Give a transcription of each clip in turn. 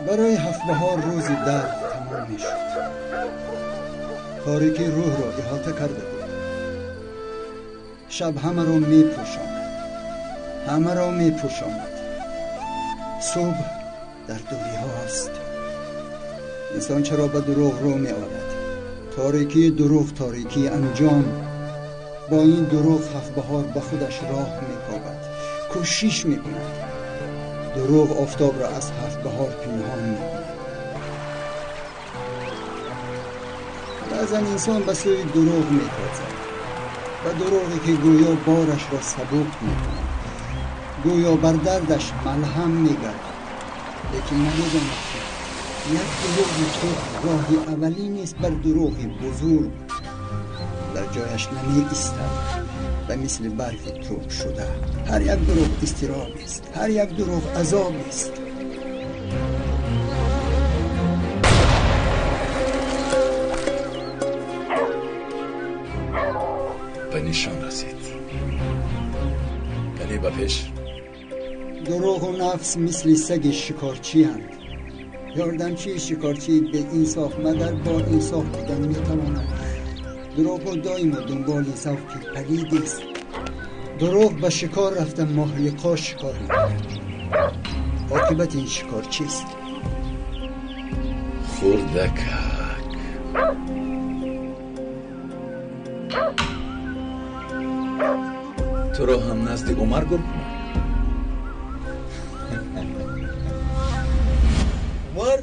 Барои ҳафтбаҳор рӯзи дард тамом мешуд. Торикӣ рӯҳро иҳота карда буд. Шаб ҳамаро мепӯшонад, ҳамаро мепӯшонад. Субҳ дар дуриҳо аст. Инсон чаро ба дурӯғ рӯ меорад? Торикии дурӯғ, торикии анҷом. Бо ин дурӯғ ҳафтбаҳор ба худаш роҳ мекобад, кӯшиш мекунад. Дурӯғ офтобро аз ҳафтбаҳор пинҳон мекунад. Баъзан инсон ба сӯи дурӯғ метозад, ба дурӯғе ки гӯё борашро сабук мекунад, гӯё бар дардаш малҳам мегардад. Лекин намедонад ки як дурӯғи хурд роҳи аввалин нест бар дурӯғи бузург. Дар ҷояш намеистад ва мисли барфи тӯб шуда. Ҳар як дурӯғ изтироб аст, ҳар як дурӯғ азоб аст. Ба нишон расид. Яъне ба пеш. Дурӯғу нафс мисли саги шикорчианд. Ёрдамчии шикорчии беинсоф магар бо инсоф будан метавонад. Дурӯғ доимо дунболи завқи палид аст. Дурӯғ ба шикор рафта моҳлиқо шикор мекунад. Оқибати ин шикор чист? Хурдакак. Туро ҳам назди Умар гур кунам? Умар?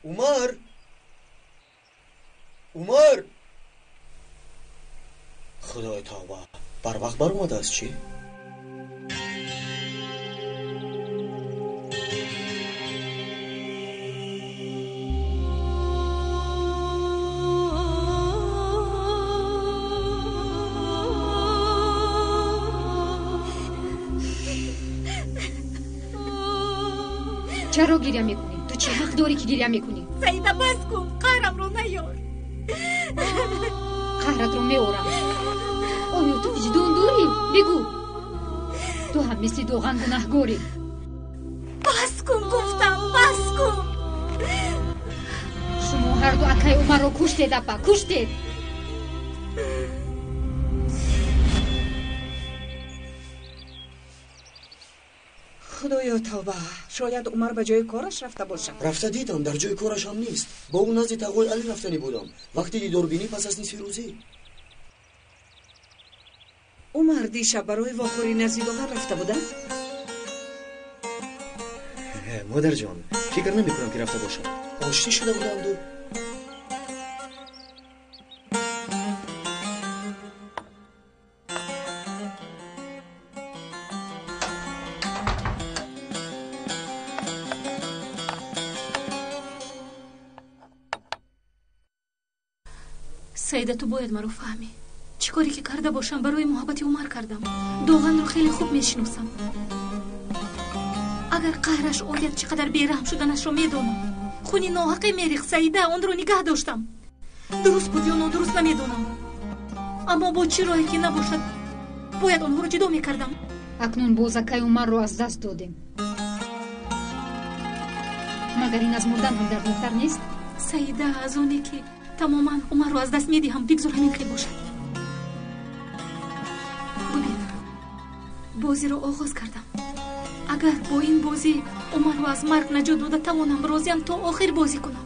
Умар? Умар? Худои тавба, барвақт баромадааст чӣ? Чаро гиря мекунӣ? Ту чӣ ҳақ дорӣ ки гиря мекунӣ? Саида, бас кун, қаҳрамро наёр. Қаҳратро меорам. Оё ту виҷдон дорӣ? Бигӯ. Ту ҳам мисли Доған гунаҳгорӣ. Бас кун гуфтам, бас кун. Шумо ҳарду акаи Умарро куштед, апа, куштед. Худоё тавба, шояд Умар ба ҷои кораш рафта бошад. Рафта дидам, дар ҷои кораш ҳам нест. Бо ӯ назди тағои Алӣ рафтанӣ будам. Вақти дидорбинӣ пас аз нисфи рӯзӣ. Умар дишаб барои вохӯрӣ назди Доған рафта буда? Модарҷон, фикр намекунам ки рафта бошад. Оштӣ шуда буданду. Саида, ту бояд маро фаҳмӣ. Чӣ коре ки карда бошам, барои муҳаббати Умар кардам. Доғанро хеле хуб мешиносам. Агар қаҳраш ояд, чӣ қадар бераҳм шуданашро медонам. Хуни ноҳақе мерихт, Саида, онро нигаҳ доштам. Дуруст буд ё нодуруст намедонам. Аммо бо чӣ роҳе ки набошад, бояд онҳоро ҷудо мекардам. Акнун боз акаи Умарро аз даст додем. Магар ин аз мурдан ҳам дардноктар нест? Саида, аз оне ки тамоман Умарро аз даст медиҳам, бигзор ҳамин хел бошад. Бубин, бозиро оғоз кардам. Агар бо ин бозӣ Умарро аз марг наҷот дода тавонам, розиям то охир бозӣ кунам.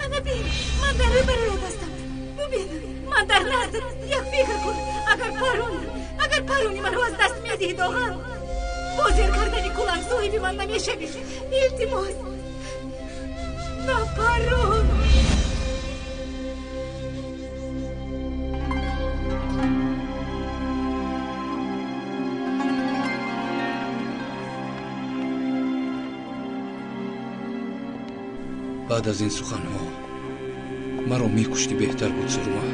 Ана бин, ман дар рӯбарӯят ҳастам. Бубин, ман дар наздат. Як фикр кун, агар парони маро аз даст медиҳӣ, Доған, бо зер кардани куланг соҳиби ман намешавӣ. Илтимос, напарон. Баъд аз ин суханҳо маро мекуштӣ беҳтар буд, Сурма.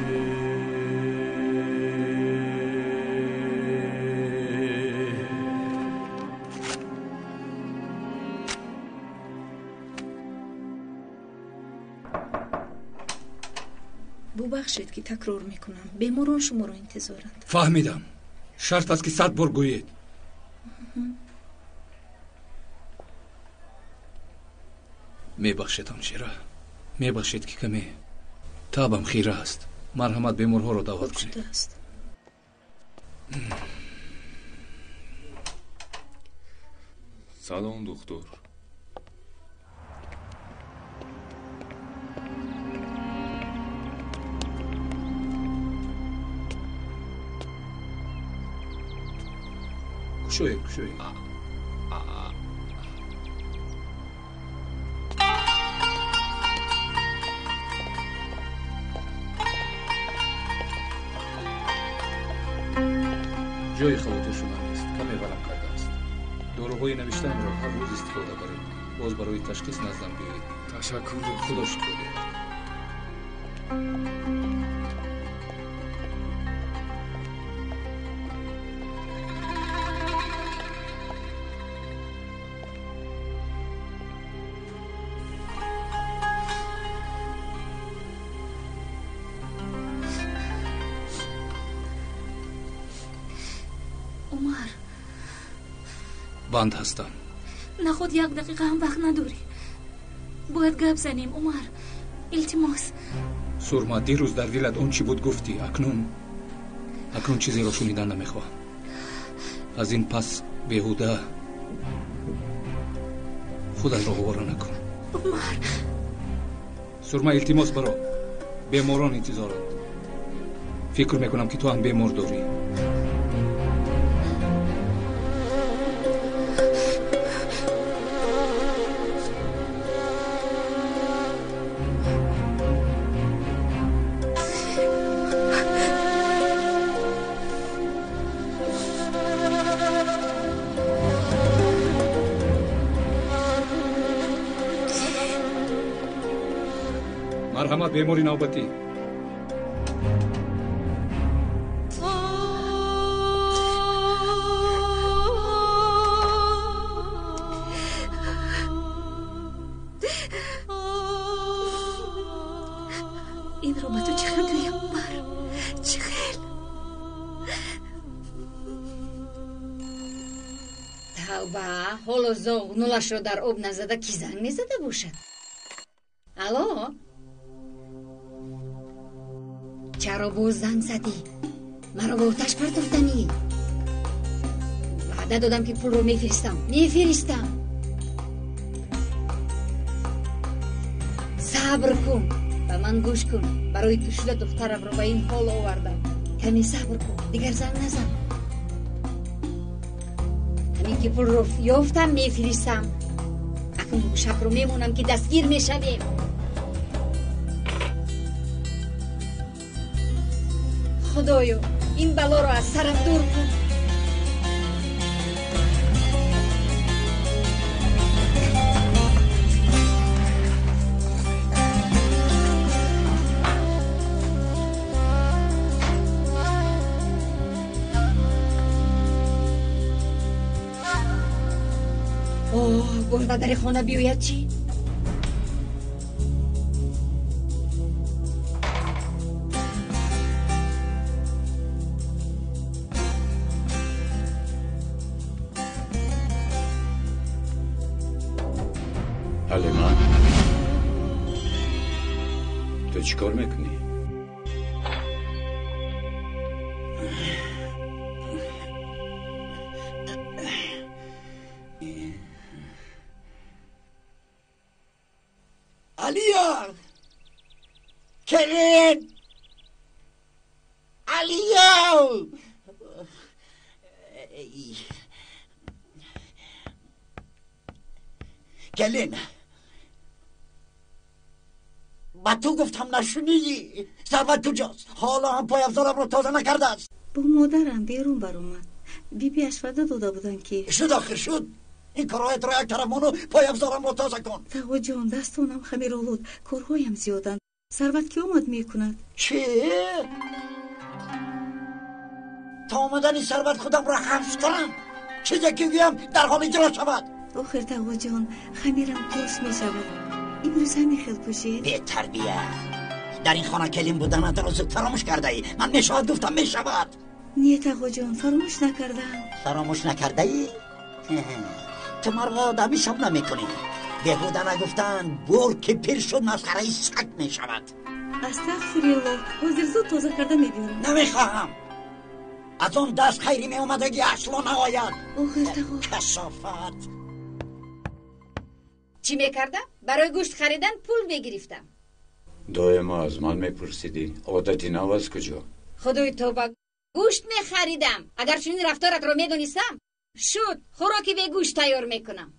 Бубахшед, ки такрор мекунам. Беморон шуморо интизоранд. Фаҳмидам. Шарт аст, ки 100 бор гӯед. Мебахшед, ҳамшира. Мебахшед, ки каме табам хира аст. Марҳамат, беморҳоро даъват кунед. Салом, духтур. Кушоед, кушоед. Ҷои хавотир шудан нест, каме варам кардааст. Доруҳои навиштаамро ҳар рӯз истифода баред. Боз барои ташхис наздам биёед. Ташаккур, доктор. Худо шифо диҳад. Умар, банд ҳастам. Наход як дақиқа ҳам вақт надорӣ. Бояд гап занем, Умар. Илтимос. Сурма, дирӯз дар дилат он чӣ буд гуфтӣ. Акнун чизеро шунидан намехоҳам. Аз ин пас беҳуда худатро овора накун. Умар. Сурма, илтимос баро. Беморон интизоранд. Фикр мекунам, ки ту ҳам бемор дорӣ. Марҳамат, бемори навбатӣ. Инро ба ту чӣ хел гӯям, Умар? Чӣ хел? Тавба, ҳоло зоғ нулашро дар об назада ки занг мезада бошад? Алло? Чаро боз занг задӣ? Маро ба оташ партофтанӣ? Ваъда додам, ки пулро мефиристам. Мефиристам. Сабр кун, ба ман гӯш кун. Барои ту шуда духтарамро ба ин ҳол овардам. Каме сабр кун, дигар занг назан. Ҳамин ки пулро ёфтам, мефиристам. Акнун гӯшакро мемонам, ки дастгир мешавем. Худоё, ин балоро аз сарам дур кун. Оҳ, боз ба дари хона биёяд чӣ? Ҳалима, ту чӣ кор мекунӣ? Алия! Келин! Алия! Келин! Ба ту гуфтам, нашунидӣ? Сарват куҷост? Ҳоло ҳам пойафзоламро тоза накардааст. Бо модарам берун баромад. Бибиаш ваъда дода буданд, ки шуд, охир шуд. Ин корҳоятро як тараф мону пойафзоламро тоза кун. Тағоҷон, дастонам хамиролуд, корҳоям зиёданд. Сарват ки омад, мекунад. Чӣ? То омадани Сарват худамро ҳабс кунам? Чизе ки гӯям, дар ҳол иҷро шавад. Охир, тағоҷон, хамирам турш мешавад. Имрӯз ҳамин хел пӯшед. Бетарбия, Дар ин хона келин буданатро зуд фаромӯш кардаӣ. Ман мешавад гуфтам, мешавад. Не, тағоҷон, фаромӯш накардам. Фаромӯш накардаӣ? Ту маро одам ҳисоб намекунӣ. Беҳуда нагуфтанд, бур ки пир шуд, масхараи саг мешавад. Астағфируллоҳ, ҳозир зуд тоза карда мебиёрам. Намехоҳам. Аз он даст хайри меомадагӣ асло наояд. Охир тағо. Касофат. Чӣ мекардам? Барои гӯшт харидан пул мегирифтам. Доимо аз ман мепурсидӣ, одати нав аз куҷо? Худои тоба, гӯшт мехаридам. Агар чунин рафторатро медонистам, шуд, хӯроки бегӯшт тайёр мекунам.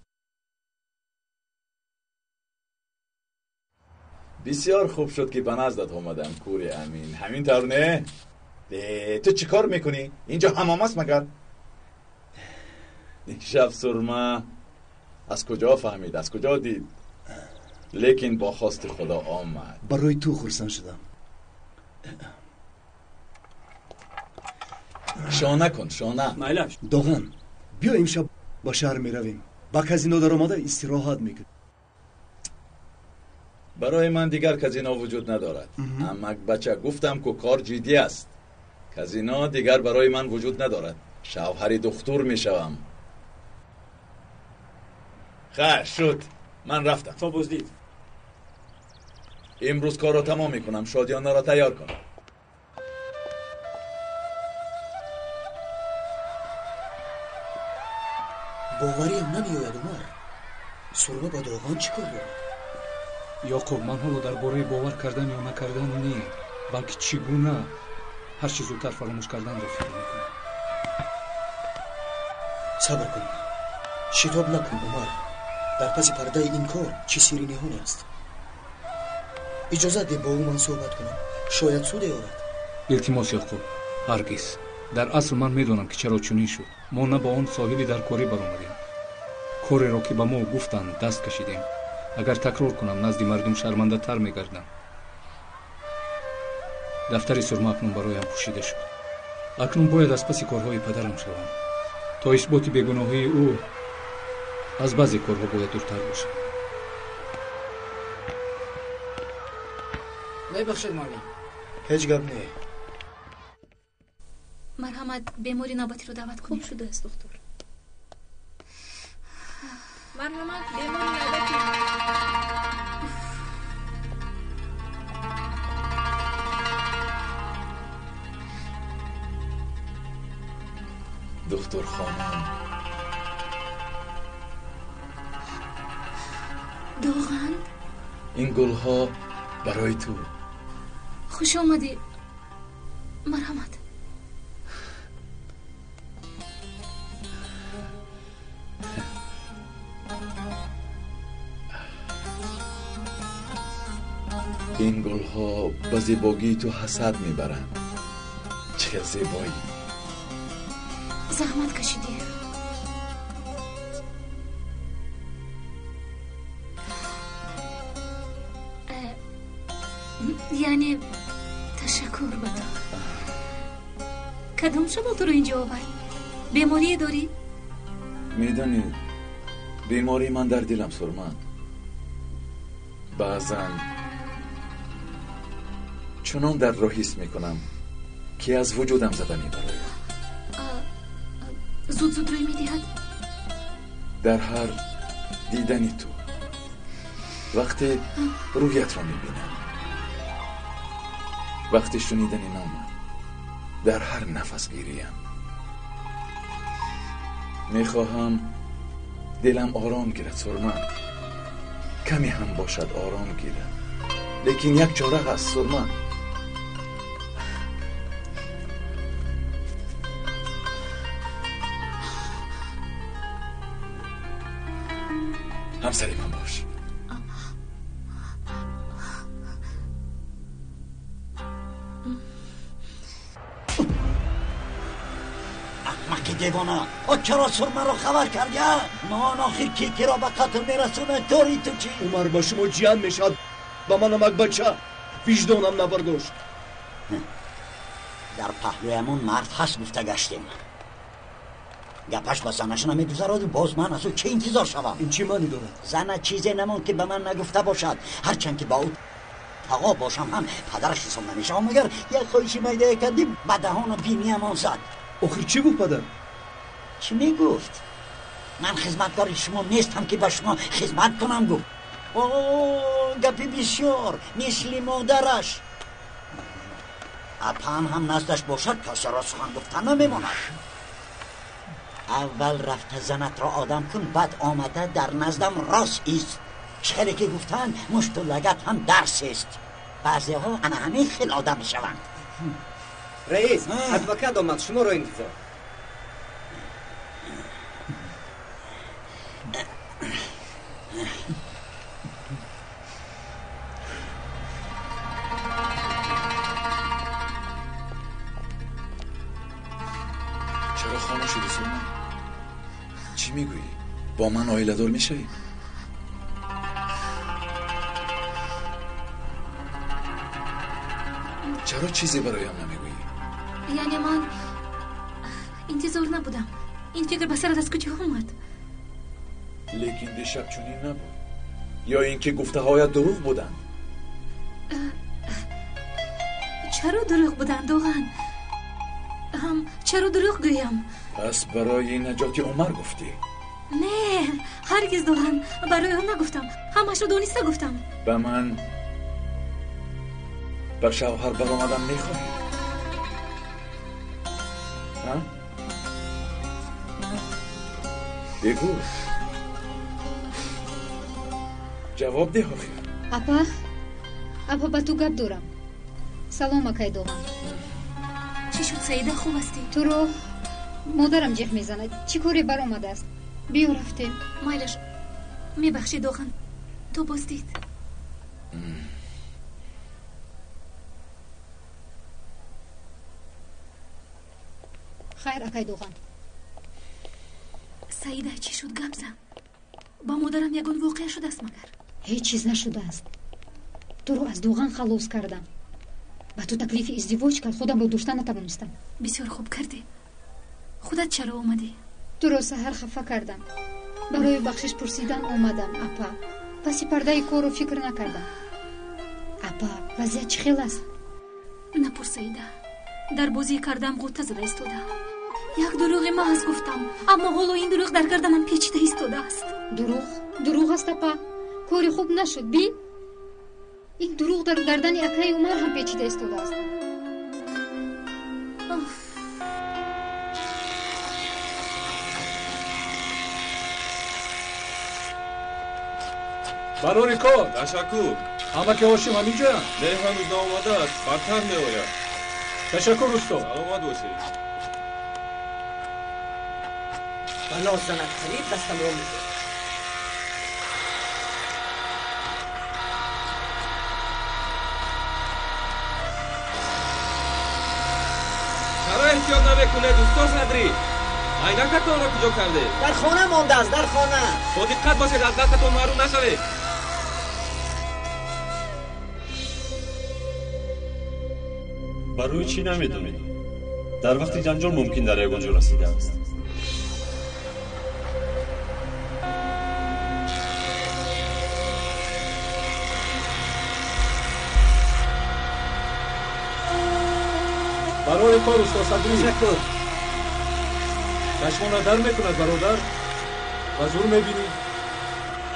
Бисёр хуб шуд, ки ба наздат омадам, кури Амин. Ҳамин тавр не? Ту чӣ кор мекунӣ? Инҷо ҳамом аст магар? Шаб Сурма аз куҷо фаҳмид, аз куҷо дид? Лекин бо хости Худо омад. Барои ту хурсанд шудам. Шона кун, шона. Майлаш. Доған, биё имшаб ба шаҳр меравем. Ба казино даромада истироҳат мекунем. Барои ман дигар казино вуҷуд надорад. Амак бача, гуфтам ку кор ҷиддӣ аст. Казино дигар барои ман вуҷуд надорад. Шавҳари духтур мешавам. Хайр шуд, ман рафтам. То боздид. Имрӯз корро тамом мекунам, шодиёнаро тайёр кун. Бовариам намеояд, Умар. Сурма ба Доған чӣ кор дорад? Ёқуб, ман ҳоло дар бораи бовар кардан ё накардан не, балки чӣ гуна ҳар чӣ зудтар фаромӯш карданро фикр мекунам. Сабр кун, шитоб накун, Умар. Дар паси пардаи ин кор чӣ сирри ниҳоне аст. Иҷозат деҳ бо ӯ ман суҳбат кунам, шояд суде орад. Илтимос, Ёқуб, ҳаргиз. Дар асл ман медонам, ки чаро чунин шуд. Мо на ба он соҳили дар корӣ баромадем. Кореро, ки ба мо гуфтанд, даст кашидем. Агар такрор кунам, назди мардум шармандатар мегардам. Дафтари Сурма акнун бароям пӯшида шуд. Акнун бояд аз паси корҳои падарам шавам. То исботи бегуноҳии ӯ аз баъзе корҳо бояд дуртар бошам. Мебахшед, муаллим. Ҳеҷ гап не. Марҳамат, бемори навбатиро даъват кунед. Хуб шудааст, духтур. Марҳамат, бемори навбатӣ. Духтур хонум. Доған? Ин гулҳо барои ту. Хуш омадӣ. Марҳамат. Ин гулҳо ба зебогии ту ҳасад мебаранд. Чӣ хел зебоӣ! Заҳмат кашидӣ. Яъне ташаккур ба ту. Кадом шамол туро инҷо овард? Беморие дорӣ? Медонӣ, бемории ман дар дилам, Сурма. Баъзан чунон дардро ҳис мекунам, ки аз вуҷудам зада мебарояд. Зуд зуд рӯй медиҳад? Дар ҳар дидани ту, вақте рӯятро мебинам, вақти шунидани номат, дар ҳар нафасгириям мехоҳам дилам ором гирад, Сурма. Каме ҳам бошад ором гирад. Лекин як чора ҳаст, Сурма. Ҳамсари ман бош. Аҳмақи девона, о чаро Сурмаро хабар кардӣ? Ман охир ки киро ба қатл мерасонад, дори ту чӣ? Умар ба шумо ҷиян мешавад, ба манам як бача. Виҷдонам набардошт. Дар паҳлӯямон мард ҳаст гуфта гаштем. Гапаш ба занаш намегузараду боз ман аз ӯ чӣ интизор шавам? Ин чӣ маънӣ дорад? Зана чизе намонд, ки ба ман нагуфта бошад. Ҳарчанд ки ба ӯ Тағо бошам ҳам падараш ҳисоб намешавам. Магар як хоҳиши майдае кардӣ, ба даҳону биниамон зад. Охир чӣ гуфт падар? Чӣ мегуфт? Ман хизматкори шумо нестам, ки ба шумо хизмат кунам, гуфт. О, гапи бисёр, мисли модараш. Апаам ҳам наздаш бошад, касеро сухан гуфтан намемонад. Аввал рафта занатро одам кун, баъд омада дар наздам рост ист. Чӣ ки гуфтанд, мушту лагат ҳам дарс аст. Баъзеҳо ана ҳамин хел одам мешаванд. Раис, адвокат омад, шуморо интизор. Чаро хомӯш шудӣ, Сулман? Чӣ мегӯӣ? Бо ман оиладор мешавӣ? Чаро чизе бароям намегӯӣ? Яъне ман интизор набудам. Ин фикр ба сарат аз куҷо омад? Лекин дишаб чунин набуд. Ё ин ки гуфтаҳоят дурӯғ буданд? Чаро дурӯғ буданд, Доған? Ҳам чаро дурӯғ гӯям? Пас барои наҷоти Умар гуфтӣ? Не, ҳаргиз, Доған, барои он нагуфтам. Ҳамашро дониста гуфтам. Ба ман ба шавҳар баромадан мехоҳӣ? Ҳа? Бигӯ. Ҷавоб деҳ охир. Апа, апа, ба ту гап дорам. Салом, акай Доған. Чӣ шуд, Саида, хуб ҳастӣ? Туро модарам ҷеғ мезанад. Чӣ коре баромадааст? Биё, рафтем. Майлаш, мебахшӣ, Доған, ту боз дид. Хайр, акай Доған. Саида, чӣ шуд, гап зан. Ба модарам ягон воқеа шудааст магар? Ҳеҷ чиз нашудааст. Туро аз Доған халос кардам. Ба ту таклифи издивоҷ кард, худамро дошта натавонистам. Бисёр хуб кардӣ. Худат чаро омадӣ? Туро саҳар хафа кардам. Барои бахшиш пурсидан омадам, апа. Паси пардаи корро фикр накардам. Апа, вазъият чӣ хел аст? Напурс, Саида. Дар бозӣ кардам ғӯта зада истодаам. Як дурӯғи маҳз гуфтам, аммо ҳоло ин дурӯғ дар гарданам печида истодааст. Дурӯғ? Дурӯғ аст, апа. Кори хуб нашуд, бин. Ин дурӯғ дар гардани акаи Умар ҳам печида истодааст. Барори кор. Ташаккур. Ҳамаки Ҳошим ҳаминҷоянд? Не, ҳанӯз наомадааст, баъдтар меояд. Ташаккур, усто. Саломат бошед. Бало занад, қариб дастамро мебурд. Чаро эҳтиёт намекунед, усто Садрӣ? Айнакатонро куҷо кардед? Дар хона мондааст, дар хона. Бо диққат бошед, аз дастатон маҳрум нашавед. Барои чӣ намедонед? Дар вақти ҷанҷол мумкин дар ягон ҷо расидааст. Барори кор, усто Садрӣ. Ташаккур. Чашмона дар мекунад, бародар. Ба зур мебинӣ.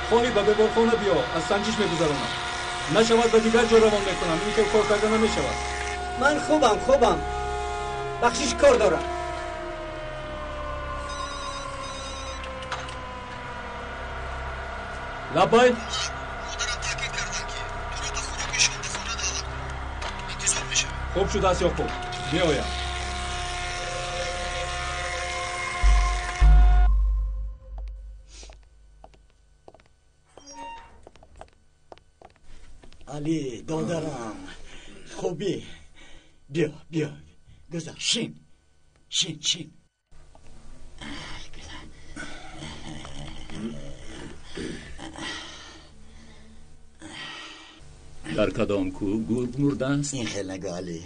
Хоҳӣ ба беморхона биё, аз санҷиш мегузаронам. Нашавад, ба дигар ҷо равон мекунам. Ин хел кор карда намешавад. Ман хубам, хубам. Бахшиш, кор дорам. Лаббай. Модарам таъкид карданд, ки туро ба хӯроки шом ба хона даъват кунам. Интизор мешавем. Хуб шудааст, Ёқуб, меоям. Алӣ, додарам, хубӣ? Биё, биё, гузар, шин, шин, шин. Дар кадом кӯҳ гург мурдааст? Ин хел нагӯ, Алӣ.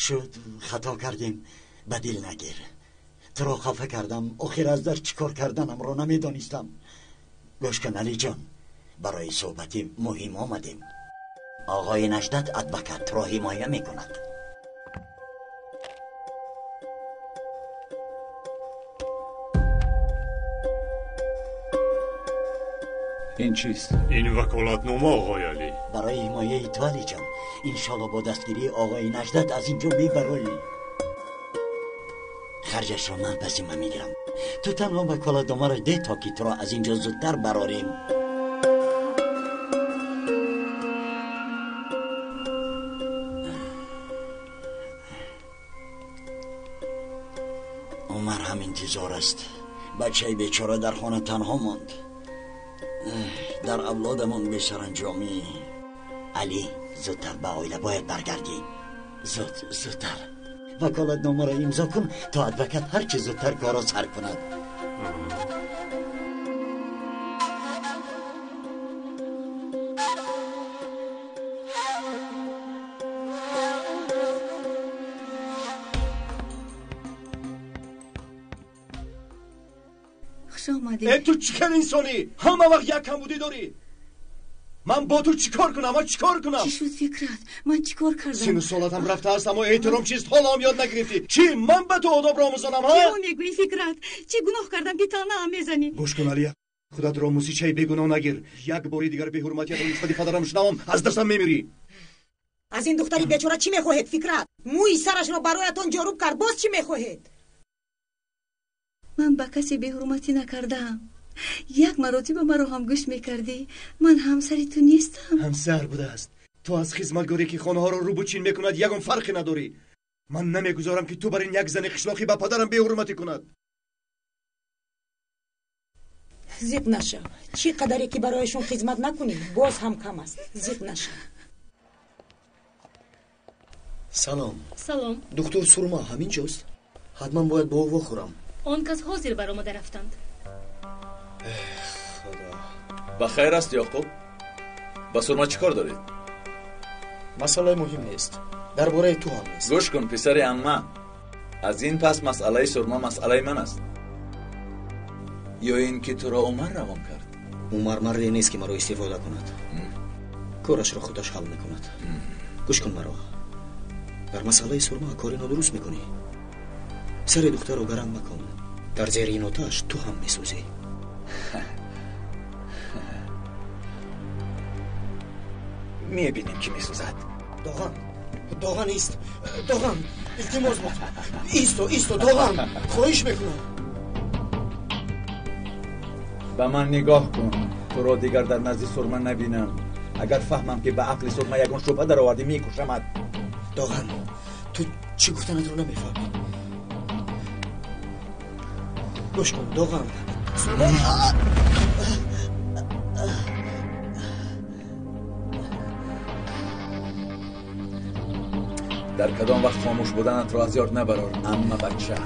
Шуд, хато кардем, ба дил нагир. Туро хафа кардам, охир аз дар чӣ кор карданамро намедонистам. Гӯш кун, Алиҷон, барои суҳбати муҳим омадем. Оғои Наждат адвокат туро ҳимоя мекунад. Ин чист? Ин ваколатнома, оғои Алӣ. Барои ҳимояи ту, Алиҷон. Иншолло бо дастгирии оғои Наждат аз ин ҷо мебароӣ. Харҷашро ман ба зимма мегирам. Ту танҳо ваколатномаро деҳ, то ки туро аз ин ҷо зудтар барорем. Умар ҳам интизор аст. Бачаи бечора дар хона танҳо монд. Дар авлодамон бесаранҷомӣ. Алӣ, зудтар ба оила бояд баргардӣ. Зуд, зудтар. Ваколатномаро имзо кун, то адвокат ҳарчи зудтар корро сар кунад. Э, ту чӣ хел инсонӣ? Ҳама вақт як камбудӣ дорӣ. Ман бо ту чӣ кор кунам? Чӣ кор кунам? Чӣ шуд, Фикрат? Ман чӣ кор кардам? Сину солатам рафтааст, аммо эҳтиром чист, ҳоло ҳам ёд нагирифтӣ. Чӣ ман ба ту одобро омӯзонам, ҳа? Чиро мегӯӣ, Фикрат? Чӣ гуноҳ кардам, ки таънаам мезанӣ? Гӯш кун, Алия, худатро мусичаи бегуноҳ нагир. Як бори дигар беҳурматиятро нисбати падарам шунавам, аз дастам мемирӣ. Аз ин духтари бечора чӣ мехоҳед, Фикрат? Мӯи сарашро бароятон ҷоруб кард, боз чӣ мехоҳед? Ман ба касе беҳурматӣ накардаам. Як маротиба маро ҳам гӯш мекардӣ. Ман ҳамсари ту нестам. Ҳамсар будааст. Ту аз хизматгоре ки хонаҳоро рӯбучин мекунад ягон фарқе надорӣ. Ман намегузорам, ки ту бар ин як зани қишлоқӣ ба падарам беҳурматӣ кунад. Зиқ нашав. Чӣ қадаре ки барояшон хизмат накунӣ, боз ҳам кам аст. Зиқ нашав. Салом. Салом. Доктор Сурма ҳамин ҷост? Ҳатман бояд бо ӯ вохӯрам. Он кас ҳозир баромада рафтанд. Худо. Ба хайр аст, Ёқуб? Ба Сурма чӣ кор доред? Масъалаи муҳим нест. Дар бораи ту ҳам нест. Гӯш кун, писари амма. Аз ин пас масъалаи Сурма масъалаи ман аст. Ё ин ки туро Умар равон кард? Умар марде нест, ки маро истифода кунад. Корашро худаш ҳал мекунад. Гӯш кун маро. Дар масъалаи Сурма кори нодуруст мекунӣ. Сари духтарро гарам макун. Дар зери ин оташ ту ҳам месӯзӣ. Мебинем, ки месӯзад. Доған, Доған, ист. Доған, илтимос бо. Исто, исто, Доған, хоҳиш мекунам. Ба ман нигоҳ кун. Туро дигар дар назди Сурма набинам. Агар фаҳмам, ки ба ақли Сурма ягон шубҳа даровардӣ, мекушамад. Доған, ту чӣ гуфтанатро намефаҳмӣ. Гӯш кун, Доған. Сурма. Дар кадом вақт хомӯш буданатро аз ёд набарор, амма бача.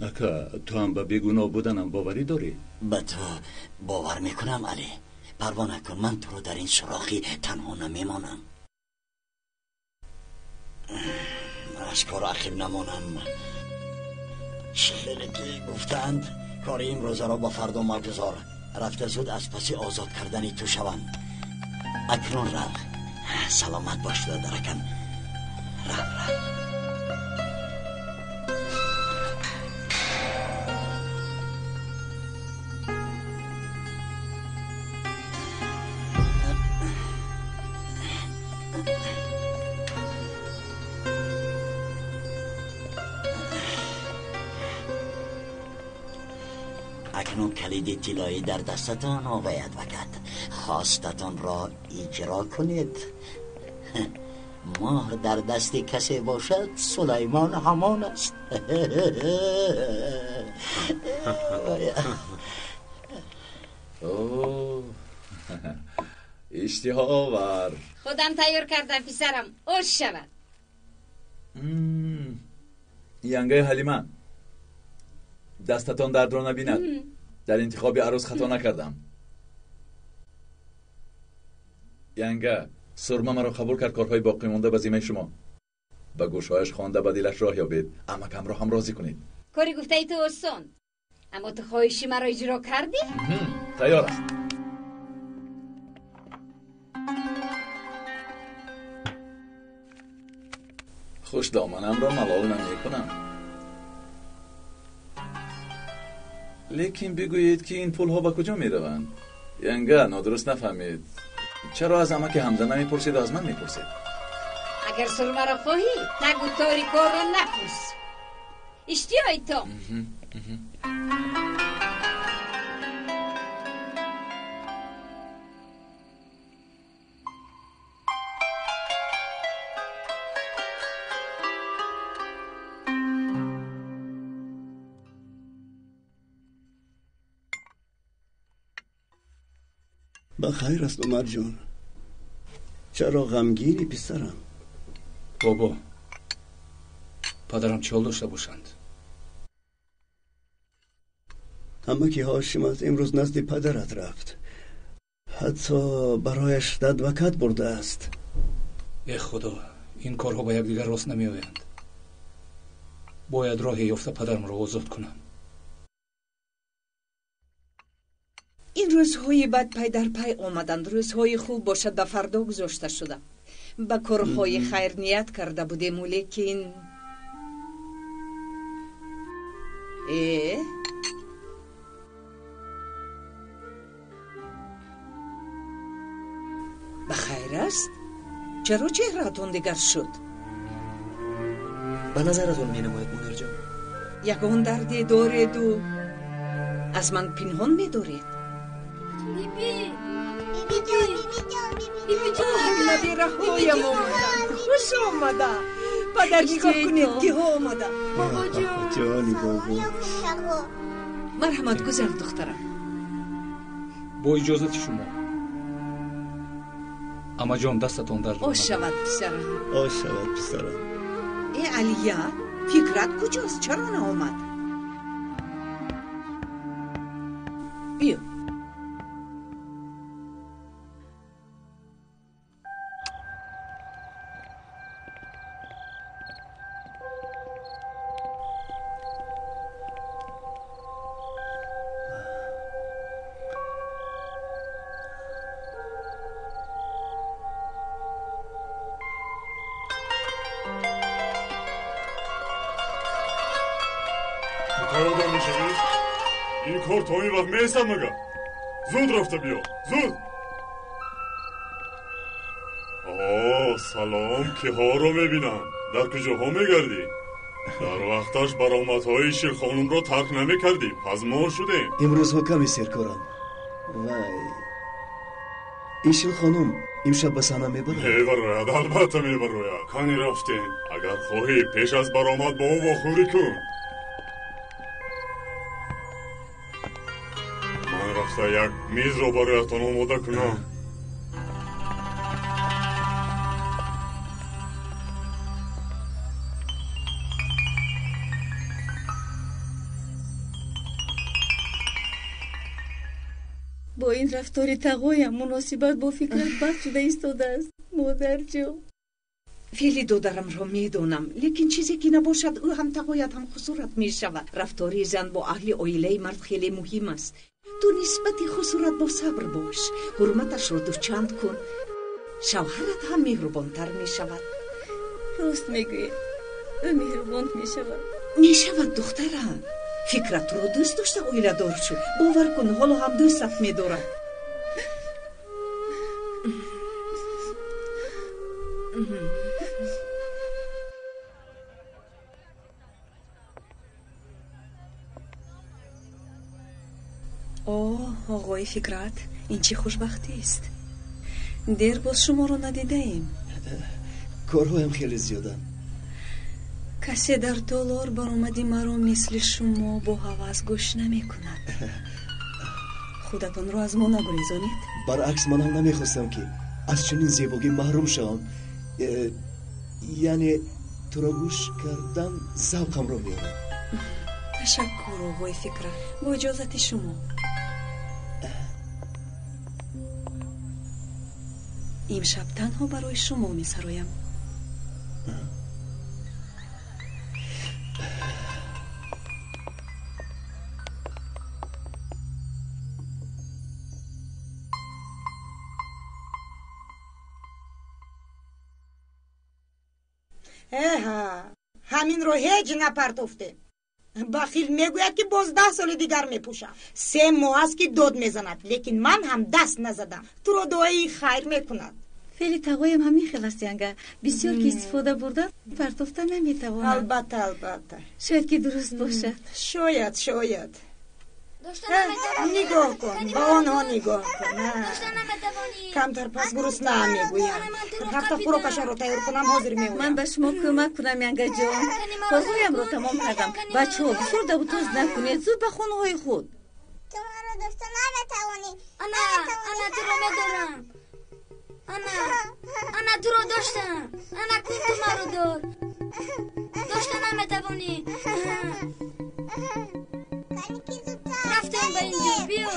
Ака, ту ҳам ба бегуноҳ буданам боварӣ дорӣ? Ба ту бовар мекунам, Алӣ. Парво накун, ман туро дар ин сурохӣ танҳо намемонам. Аз кор ақиб намонам. Хеле ки гуфтаанд, кори имрӯзаро ба фардо магузор. Рафта зуд аз паси озод кардани ту шавам. Акнун рав. Саломат бош, додаракам. Рав, рав. Акнун калиди тиллоӣ дар дастатон, оғои адвокат. Хостатонро иҷро кунед. Моҳ дар дасти касе бошад, Сулаймон ҳамон аст. Иштиҳоовар. Худам тайёр кардам, писарам. Ош шавад. Янгаи Ҳалима, дастатон дардро набинад. Дар интихоби арӯс хато накардам. Янга, Сурма маро қабул кард, корҳои боқӣ монда ба зиммаи шумо. Ба гӯшҳояш хонда ба дилаш роҳ ёбед. Амакамро ҳам розӣ кунед. Кори гуфтаи ту осон, аммо ту хоҳиши маро иҷро кардӣ? Тайёр аст. Хушдоманамро малол намекунам. Лекин бигӯед, ки ин пулҳо ба куҷо мераванд? Янга, нодуруст нафаҳмед. Чаро аз амаки Ҳамза намепурсед, аз ман мепурсед? Агар Сурмаро хоҳӣ, тагу тори корро напурс. Иштиҳои то. Ба хайр аст, Умарҷон. Чаро ғамгинӣ, писарам? Бобо, падарам чӣ ҳол дошта бошанд? Амаки Ҳошимат имрӯз назди падарат рафт. Ҳатто барояш адвокат бурдааст. Э худо, ин корҳо ба якдигар рост намеоянд. Бояд роҳе ёфта падарамро озод кунам. Ин рӯзҳои бад пай дар пай омаданд. Рӯзҳои хуб бошад ба фардо гузошта шуда. Ба корҳои хайр ният карда будему, лекин ба хайр аст? Чаро чеҳраатон дигар шуд? Ба назаратон менамояд, модарҷон. Ягон дарде дореду аз ман пинҳон медоред? Набираҳоям омаданд. Хуш омада. Падар, нигоҳ кунед, киҳо омада. Ҷони бобо. Марҳамат, гузар, духтарам. Бо иҷозати шумо. Амаҷон, дастатон дард. Ош шавад, писарам. Ош шавад, писарам. Э, Алия, Фикрат куҷост? Чаро наомад? Биё. Ин кор то ин вақт меистад магар? Зуд рафта биё, зуд. О, салом, киҳоро мебинам. Дар куҷоҳо мегардӣ? Дар вақташ баромадҳои Ширхонумро тарк намекардӣ, пазмон шудем. Имрӯзҳо каме серкорам. Вай, Ишилхонум имшаб ба саҳна мебарояд? Мебарояд, албатта мебарояд. Кани рафтем. Агар хоҳӣ, пеш аз баромад бо ӯ вохӯрӣ кун. Ман рафта як мизро бароятон омода кунам. Бо ин рафтори тағоям муносибат бо Фикрат бад шуда истодааст, модарҷон. Феъли додарамро медонам, лекин чизе ки набошад, ӯ ҳам тағоят, ҳам хусурат мешавад. Рафтори зан бо аҳли оилаи мард хеле муҳим аст. Ту нисбати хусурат бо сабр бош, ҳурматашро дучанд кун, шавҳарат ҳам меҳрубонтар мешавад. Рост мегӯед, ӯ меҳрубон мешавад. Мешавад, духтарам. Фикрат туро дӯст дошта оиладор шуд. Бовар кун, ҳоло ҳам дӯстат медорад. О, оғои Фикрат, ин чӣ хушбахтист. Дер боз шуморо надидаем. Корҳоям хеле зиёданд. Касе дар толор баромади маро мисли шумо бо ҳавас гӯш намекунад. Худатонро аз мо нагурезонед. Баръакс, манам намехостам, ки аз чунин зебогӣ маҳрум шавам. Яъне туро гӯш кардан завқамро меорад. Ташаккур, оғои Фикрат. Бо иҷозати шумо. Имшаб танҳо барои шумо месароям. Эҳа, ҳаминро ҳеҷ напартофтем. Бахил мегӯяд, ки боз 10 соли дигар мепӯшам. 3 моҳ аст, ки дод мезанад, лекин ман ҳам даст назадам. Туро дуои хайр мекунад. Феъли тағоям ҳамин хел аст, янга. Бисёр ки истифода бурда, партофта наметавонам. Албатта, албатта. Шояд ки дуруст бошад. Шояд, шояд. Нигоҳ кун, ба онҳо нигоҳ кун. Камтар пас гурусна мегӯям. Ҳафта хӯрокашонро тайёр кунам, ҳозир меоям. Ман ба шумо кӯмак кунам, янгаҷон. Корҳоямро тамом кардам. Бачаҳо, бисёр давутоз накунед, зуд ба хонаҳои худ. Ту маро дошта наметавонӣ. Ана, ана туро медорам. Ана, ана туро доштам. Ана кун ту маро дор. Дошта наметавонӣ. Рафтем ба инҷо, биё.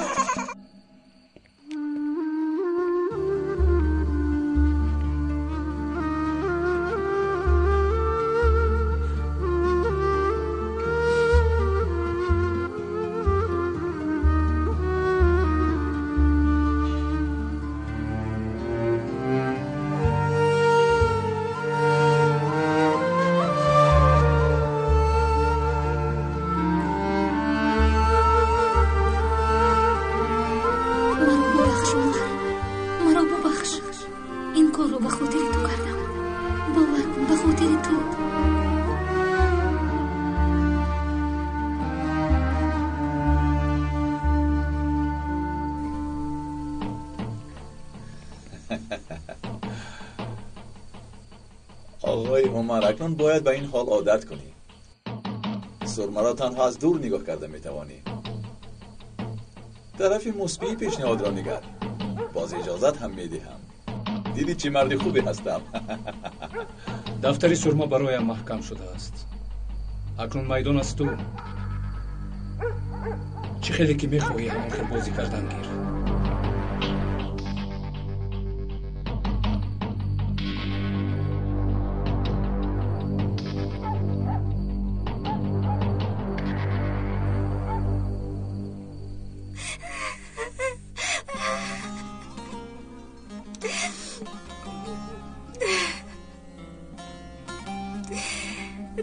آقای عمر، اکنون باید به این حال عادت کنی. سرمه را تنها از دور نگاه کرده میتوانی. طرف مثبی پیشنهاد را نگر. باز اجازت هم میدهم. دیدی چه مرد خوبی هستم. дафтари сурма бароям маҳкам шудааст. Акнун майдон аз ту. Чӣ хеле ки мехоҳӣ, ҳамон хел бозӣ кардан гир.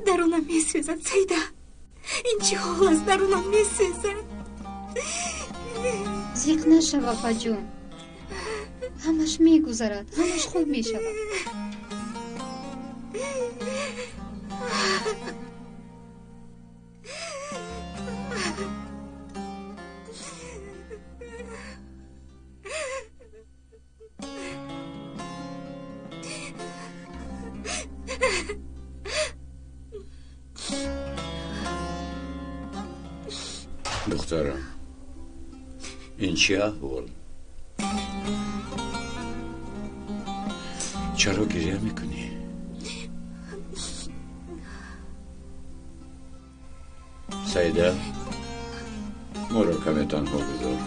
Дарунам месӯзад, Саида. Ин чӣ ҳол аст? Дарунам месӯзад. Зиқ нашав, апаҷон. Ҳамаш мегузарад, ҳамаш хуб мешавад. Духтарам, ин чӣ аҳвол? Чаро гиря мекунӣ? Саида, моро каме танҳо гузор.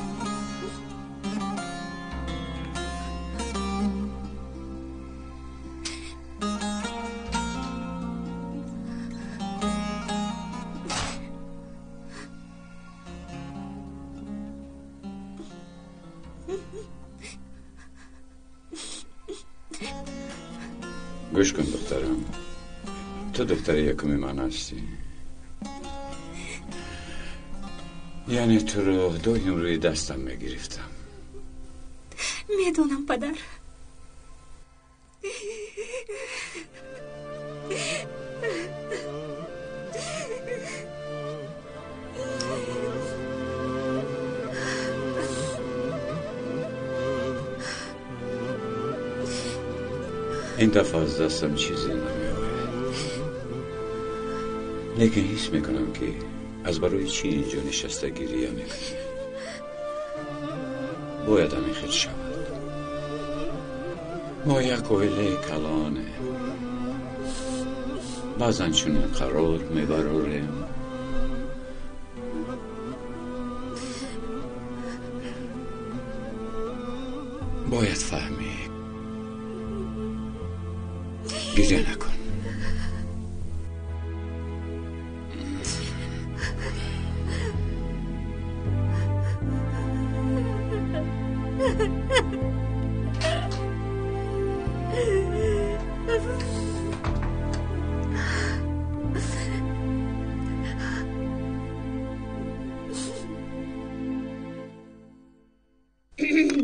Гӯш кун, духтарам, ту духтари якуми ман ҳастӣ. Яъне туро доим рӯи дастам мегирифтам. Медонам, падар. Ин дафъа аз дастам чизе намеояд, лекин ҳис мекунам, ки аз барои чӣ инҷо нишаста гирия мекунӣ. Бояд ҳамин хел шавад. Мо як оилаи калонем. Баъзан чунин қарор мебарорем. Бояд фаҳмӣ, Гиря накун.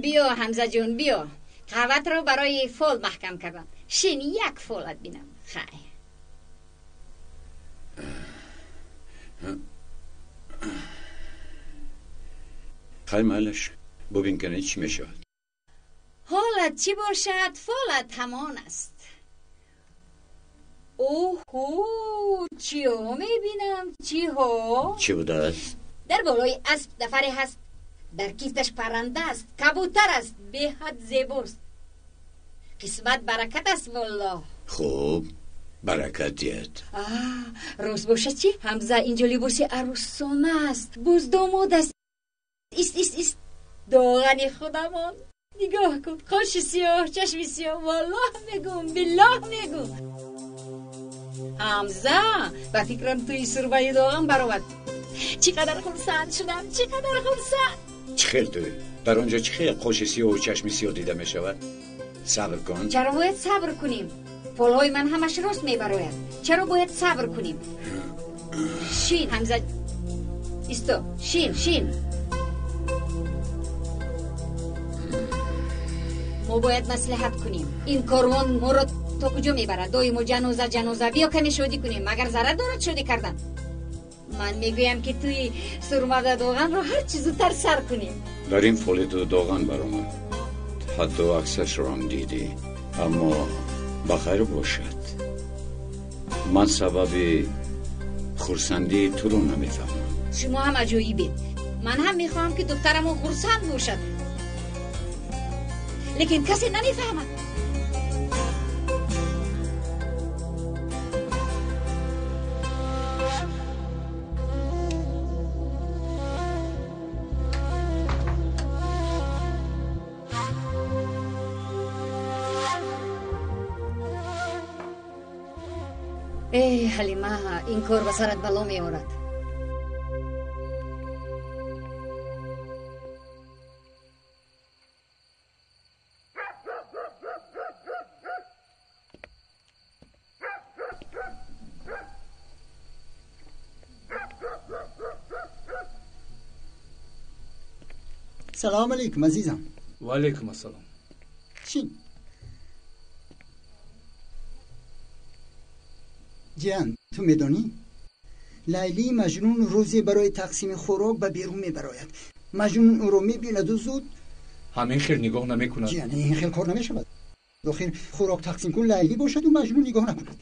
Биё Ҳамза ҷон, биё. Қаҳватро барои фол маҳкам кардам. Шин, як фолат бинам. Хай. Хай, майлаш, бубин кане чӣ мешавад. Ҳолат чӣ бошад, фолат ҳамон аст. Оҳо, чиҳо мебинам, чиҳо? Чӣ будааст? Дар болои асп нафаре ҳаст. Дар кифташ парранда аст, кабутар аст, беҳад зебост. Қисмат баракат аст, воллоҳ. Хуб, баракат диҳад. Рост бошад чӣ? Ҳамза, инҷо либоси арӯсона аст, боз домод аст. Ист, ист, ист. Доғани худамон. Нигоҳ кун, қоши сиёҳ, чашми сиёҳ. Воллоҳ мегӯм, биллоҳ мегӯм. Ҳамза, ба фикрам туи сурбаи доған баромад. Чӣ қадар хурсанд шудам, чӣ қадар хурсанд. Чӣ хел туй? Дар он ҷо чӣ хел қоши сиёҳу чашми сиёҳ дида мешавад? Сабр кун. Чаро бояд сабр кунем? Фолҳои ман ҳамаш рост мебарояд. Чаро бояд сабр кунем? Шин, Ҳамза, исто, шин, шин. Мо бояд маслиҳат кунем. Ин корвон моро то куҷо мебарад? Доимо ҷаноза, ҷаноза. Биё каме шодӣ кунем. Магар зарар дорад шодӣ кардан? Ман мегӯям ки туи сурмада доғанро ҳарчи зудтар сар кунем. Дар ин фоли ту доған баромад. Ҳатто аксашро ҳам дидӣ. Аммо ба хайр бошад. Ман сабаби хурсандии туро намефаҳмам. Шумо ҳам аҷоибед. Ман ҳам мехоҳам ки духтарамон хурсанд бошад. Лекин касе намефаҳмад. Эй Ҳалима, ин кор ба сарат бало меорад. Салом алейкум, азизам. Ва алейкум ассалом. Шин. Ҷиан, ту медонӣ? Лайли Маҷнун рӯзе барои тақсими хӯрок ба берун мебарояд. Маҷнун ӯро мебинаду зуд ҳамин хел нигоҳ намекунад. Ҷиан, ин хел кор намешавад. Охир хӯрок тақсим кун Лайли бошаду Маҷнун нигоҳ накунад.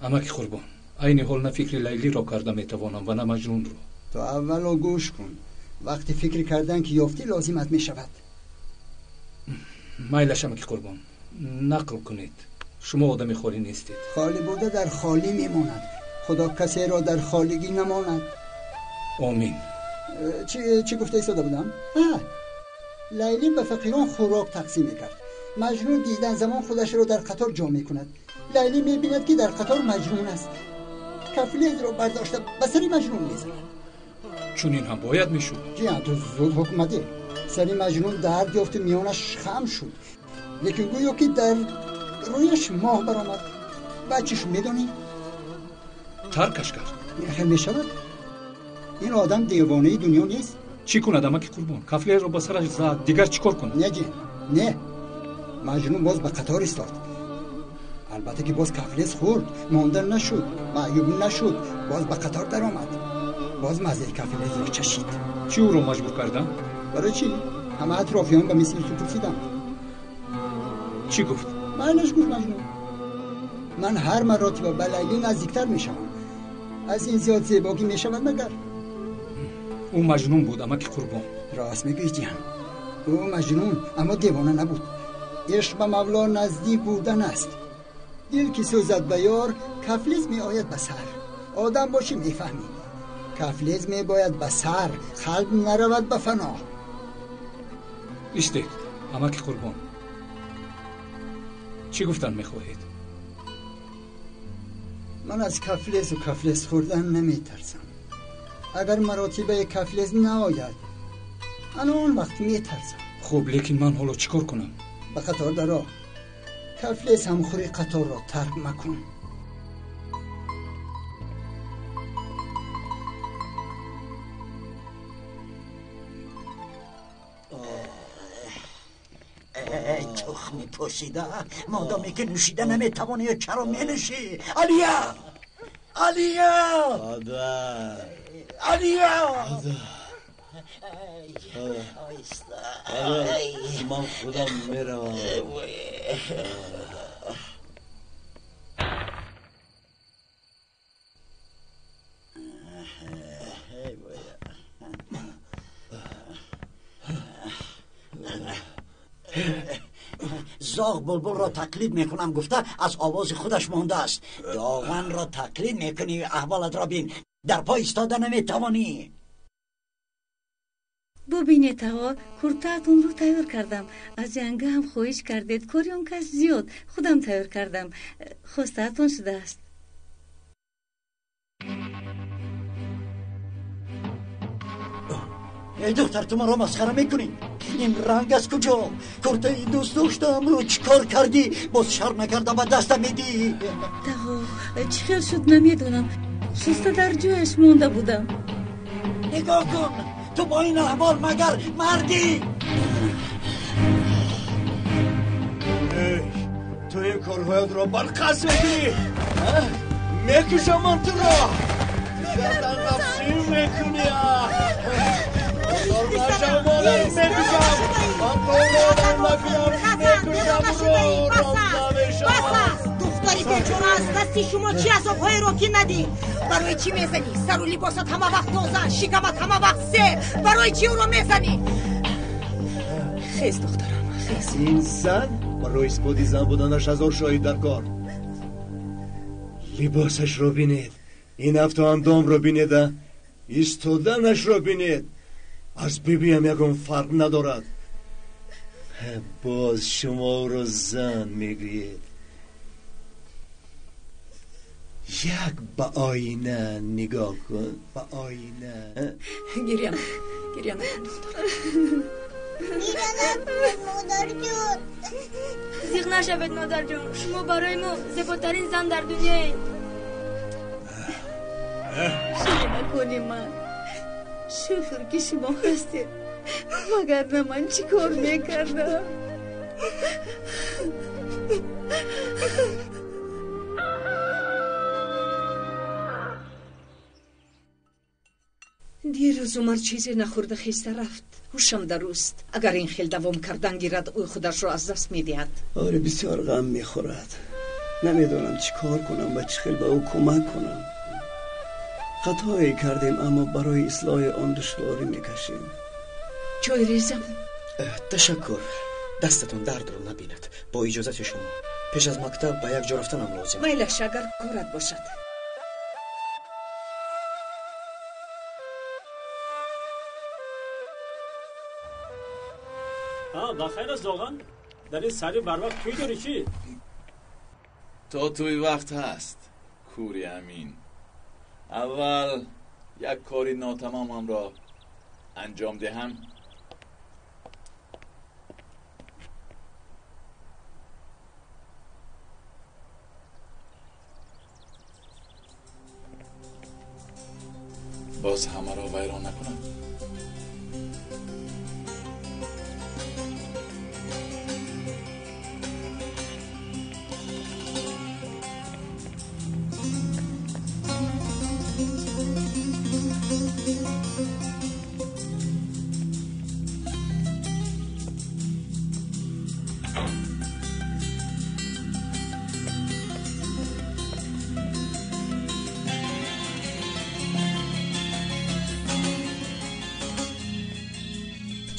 Амаки Қурбон, айни ҳол на фикри Лайлиро карда метавонам ва на Маҷнунро. Ту аввало гӯш кун. Вақти фикр кардан ки ёфтӣ лозимат мешавад. Майлаш, амаки Қурбон, нақл кунед. Шумо одами холӣ нестед. Холӣ буда дар холӣ мемонад. Худо касеро дар холигӣ намонад. Омин. Чӣ гуфта истода будам? Лайли ба фақирон хӯрок тақсим мекард. Маҷнун дидан замон худашро дар қатор ҷо мекунад. Лайли мебинад ки дар қатор Маҷнун аст. Кафлезро бардошта ба сари Маҷнун мезанад. Чунин ҳам бояд мешуд. Ҷиан, ту зуд ҳукм мадеҳ. Сари Маҷнун дард ёфту миёнаш хам шуд. Лекин гӯё ки дар рӯяш моҳ баромад. Баъд чӣ шуд медонӣ? Таркаш кард. Ин хел мешавад? Ин одам девонаи дунё нест. Чӣ кунад, амаки Қурбон? Кафлерро ба сараш зад, дигар чӣ кор кунад? Не, ҷин, не. Маҷнун боз ба қатор истод. Албатта ки боз кафлез хӯрд, монда нашуд, маъюб нашуд, боз ба қатор даромад. Боз маззаи кафлезро чашид. Чӣ ӯро маҷбур кардам? Барои чӣ? Ҳама атрофиён ба мисли ту пурсиданд. Чӣ гуфт? Майлаш, гуфт Маҷнун. Ман ҳар маротиба ба Лайли наздиктар мешавам. Аз ин зиёд зебогӣ мешавад магар? Ӯ Маҷнун буд, амаки Қурбон. Рост мегӯӣ, ҷиҳан. Ӯ Маҷнун, аммо девона набуд. Ишқ ба Мавло наздик будан аст. Дил ки сӯзад ба ёр, кафлез меояд ба сар. Одам бошӣ мефаҳмӣ. Кафлез мебояд ба сар, қалб наравад ба фано. Истед, амаки Қурбон. Чӣ гуфтан мехоҳед? Ман аз кафлез ва кафлез хӯрдан наметарсам. Агар маротибаи кафлез наояд, ана он вақт метарсам. Хуб, лекин ман ҳоло чӣ кор кунам? Ба қатор даро. Кафлез ҳамхӯри қаторро тарк макун. Тухми пӯсида, модоме ки нӯшида наметавонӣ, чаро менӯшӣ? Алия! Алия! Алия! Ман худам меравам. Зоғ булбулро тақлид мекунам гуфта аз овози худаш мондааст. Доғанро тақлид мекунӣ, аҳволатро бин, дар по истода наметавонӣ. Бубинед, ағо, куртаатонро тайёр кардам. Аз янга ҳам хоҳиш кардед, кори он кас зиёд, худам тайёр кардам. Хостаатон шудааст. Эй духтар, ту маро масхара мекунӣ? Ин ранг аз куҷо? Куртаи дӯст доштаамро чӣ кор кардӣ? Боз шарм накарда ба дастам медиҳӣ? Тағо, чӣ хел шуд намедонам. Шуста дар ҷояш монда будам. Нигоҳ кун, ту бо ин аҳвол магар мардӣ? Эй, ту ин корҳоятро барқас мекунӣ? Мекушам ман туро! Гардан қафсӣ мекунӣ? Духтари бечора аз дасти шумо чӣ азобҳоеро ки надид? Барои чӣ мезанӣ? Сару либосат ҳама вақт тоза, шикамат ҳама вақт сер. Барои чӣ ӯро мезанӣ? Хез, духтарам, хез. Ин зан барои исботи зан буданаш ҳазор шоҳид дар кор. Либосашро бинед, ин афту андомро бинед, истоданашро бинед. Аз бибиям ягон фарқ надорад. Боз шумо ӯро зан мегӯед. Як ба оина нигоҳ кун, ба оина. Гиря накун, гиря накун, духтарам. Гиря накун, модарҷон. Зиқ нашавед, модарҷон. Шумо барои мо зеботарин зан дар дунёед. Ширинакони ман, шукр ки шумо ҳастед, вагарна ман чӣ кор мекардам? Дирӯз Умар чизе нахӯрда хеста рафт. Ҳушам даруст. Агар ин хел давом кардан гирад, ӯ худашро аз даст медиҳад. Оре, бисёр ғам мехӯрад. Намедонам чӣ кор кунам ва чӣ хел ба ӯ кӯмак кунам. Хатое кардем, аммо барои ислоҳи он душворӣ мекашем. Чой резам? Ташаккур. Дастатон дардро набинад. Бо иҷозати шумо. Пеш аз мактаб ба як ҷо рафтанам лозим. Майлаш, агар корат бошад. Ба хайр аст, Доған? Дар ин сари барвақт тӯй дорӣ чӣ? То тӯй вақт ҳаст, кури амин. Аввал як кори нотамомамро анҷом диҳам. Боз ҳамаро вайрон накунам.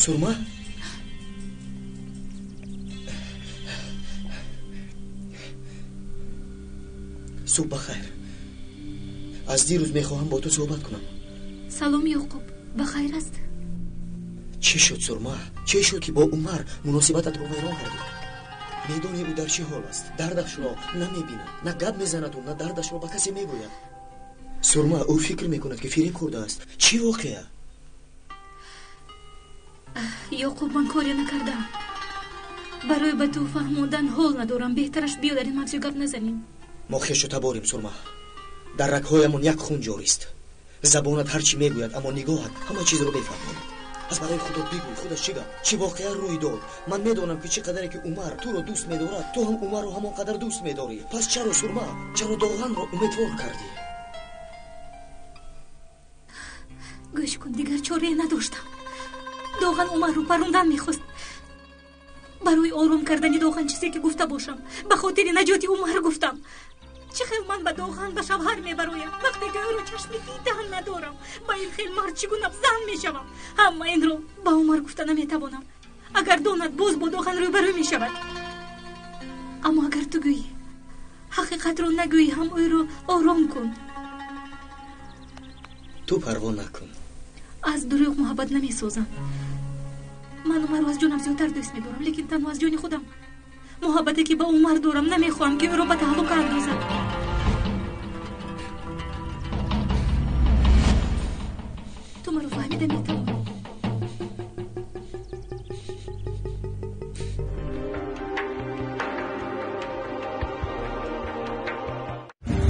Сурма? Субҳ бахайр. Аз дирӯз мехоҳам бо ту суҳбат кунам. Салом, Ёқуб. Ба хайр аст? Чӣ шуд, Сурма? Чӣ шуд ки бо Умар муносибататро вайрон кардӣ? Медонӣ ӯ дар чӣ ҳол аст? Дардашро намебинад, на гап мезанаду на дардашро ба касе мегӯяд. Сурма, ӯ фикр мекунад, ки фиреб хӯрдааст. Чӣ воқеа? Ёқуб, ман коре накардам. Барои ба ту фаҳмондан ҳол надорам. Беҳтараш биё дар ин мавзӯъ гап назанем. Мо хешу таборем, Сурма. Дар рагҳоямон як хун ҷорист. Забонат ҳар чӣ мегӯяд, аммо нигоҳат ҳама чизро мефаҳмонад. Пас барои худо бигӯй, худаш чӣ гап, чӣ воқеа рӯй дод? Ман медонам, ки чӣ қадаре ки Умар туро дӯст медорад, ту ҳам Умарро ҳамон қадар дӯст медорӣ. Пас чаро, Сурма, чаро Доғанро умедвор кардӣ? Гӯш кун, дигар чорае надоштам. Доған Умарро парондан мехост. Барои ором кардани Доған чизе ки гуфта бошам, ба хотири наҷоти Умар гуфтам. Чӣ хел ман ба Доған ба шавҳар мебароям, вақте ки ӯро чашми дидан надорам? Ба ин хел мард чӣ гуна зан мешавам? Ҳама инро ба Умар гуфта наметавонам. Агар донад, боз бо Доған рӯбарӯ мешавад. Аммо агар ту гӯӣ, ҳақиқатро нагӯӣ ҳам ӯро ором кун. Ту парво накун. Аз дурӯғ муҳаббат намесозам. Ман Умарро аз ҷонам зиёдтар дӯст медорам, лекин танҳо аз ҷони худам. Муҳаббате ки ба Умар дорам, намехоҳам ки ӯро ба таҳлука андозад. Ту маро фаҳмида метавонӣ.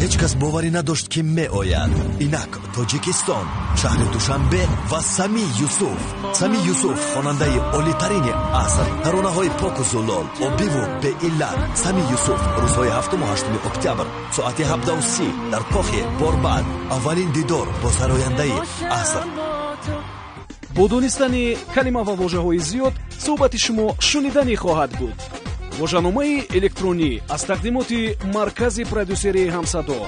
Ҳеҷ кас боварӣ надошт, ки меояд. Инак Тоҷикистон, шаҳри Душанбе ва Сами Юсуф. Сами Юсуф, хонандаи олитарини аср, таронаҳои поку зулол, обиву беиллат. Сами Юсуф рӯзҳои 7-8 октябр соати 17:30 дар кохи Борбад. Аввалин дидор бо сарояндаи аср. Бо донистани калима ва вожаҳои зиёд суҳбати шумо шуниданӣ хоҳад буд. Вожаномаи электронӣ аз тақдимоти маркази продюсерии Ҳамсадо.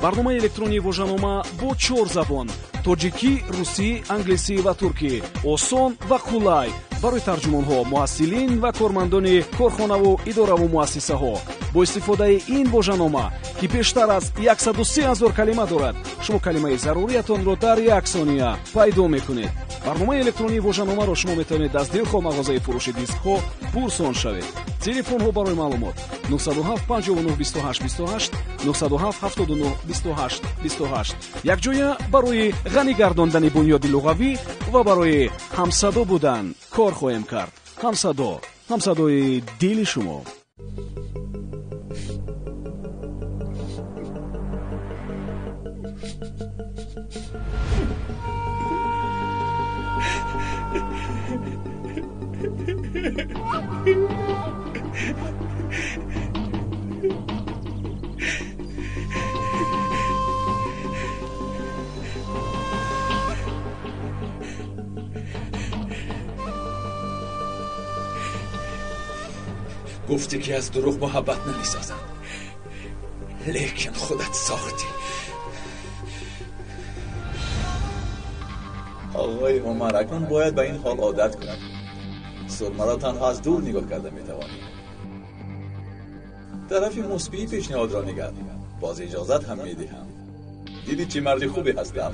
Барномаи электронии вожанома бо чор забон: тоҷикӣ, русӣ, англисӣ ва туркӣ. Осон ва қулай барои тарҷумонҳо, муҳассилин ва кормандони корхонаву идораву муассисаҳо. Бо истифодаи ин вожанома, ки бештар аз 103 ҳазор калима дорад, шумо калимаи заруриятонро дар як сония пайдо мекунед. Барномаи электронии вожаномаро шумо метавонед аз дилхоҳ мағозаи фурӯши дискҳо пурсон шавед. Телефонҳо барои маълумот: 907 59 28 28, 907 79 28 28. Якҷоя барои ғанӣ гардондани бунёди луғавӣ ва барои ҳамсадо будан кор хоҳем кард. Ҳамсадо, ҳамсадои дили шумо. Гуфтӣ, ки аз дурӯғ муҳаббат намесозам, лекин худат сохтӣ. Оғои Умар, акнун бояд ба ин ҳол одат кунам. Сурмаро танҳо аз дур нигоҳ карда метавонӣ. Тарафи мусбии пешниҳодро нигар. Боз иҷозат ҳам медиҳам. Дидӣ, чӣ марди хубе ҳастам.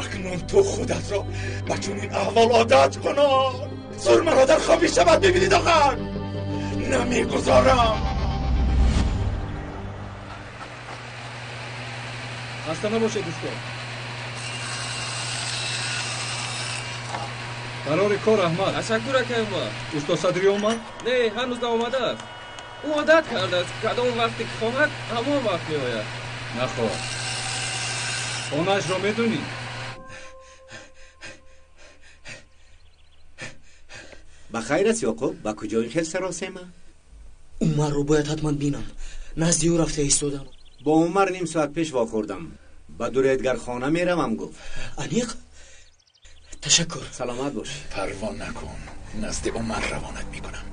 Акнун ту худатро ба чунин аҳвол одат кунон. Сурмаро дар хоби шабат мебинӣ, Доған. Намегузорам. Хаста набошед, дӯстон. Барори кор, Аҳмад. Ташаккур, акай Умар. Усто Садрӣ омад? Не, ҳанӯз наомадааст. Ӯ одат кардааст, кадом вақте ки хоҳад, ҳамон вақт меояд. Нахоҳад. Хонаашро медонӣ? Ба хайр аст, Ёқуб? Ба куҷо ин хел саросема? Умарро бояд ҳатман бинам. Назди ӯ рафта истодам. Бо Умар ним соат пеш вохӯрдам. Ба дуредгархона меравам, гуфт. Аниқ? Ташаккур. Саломат бош. Парво накун, назди Умар равонат мекунам.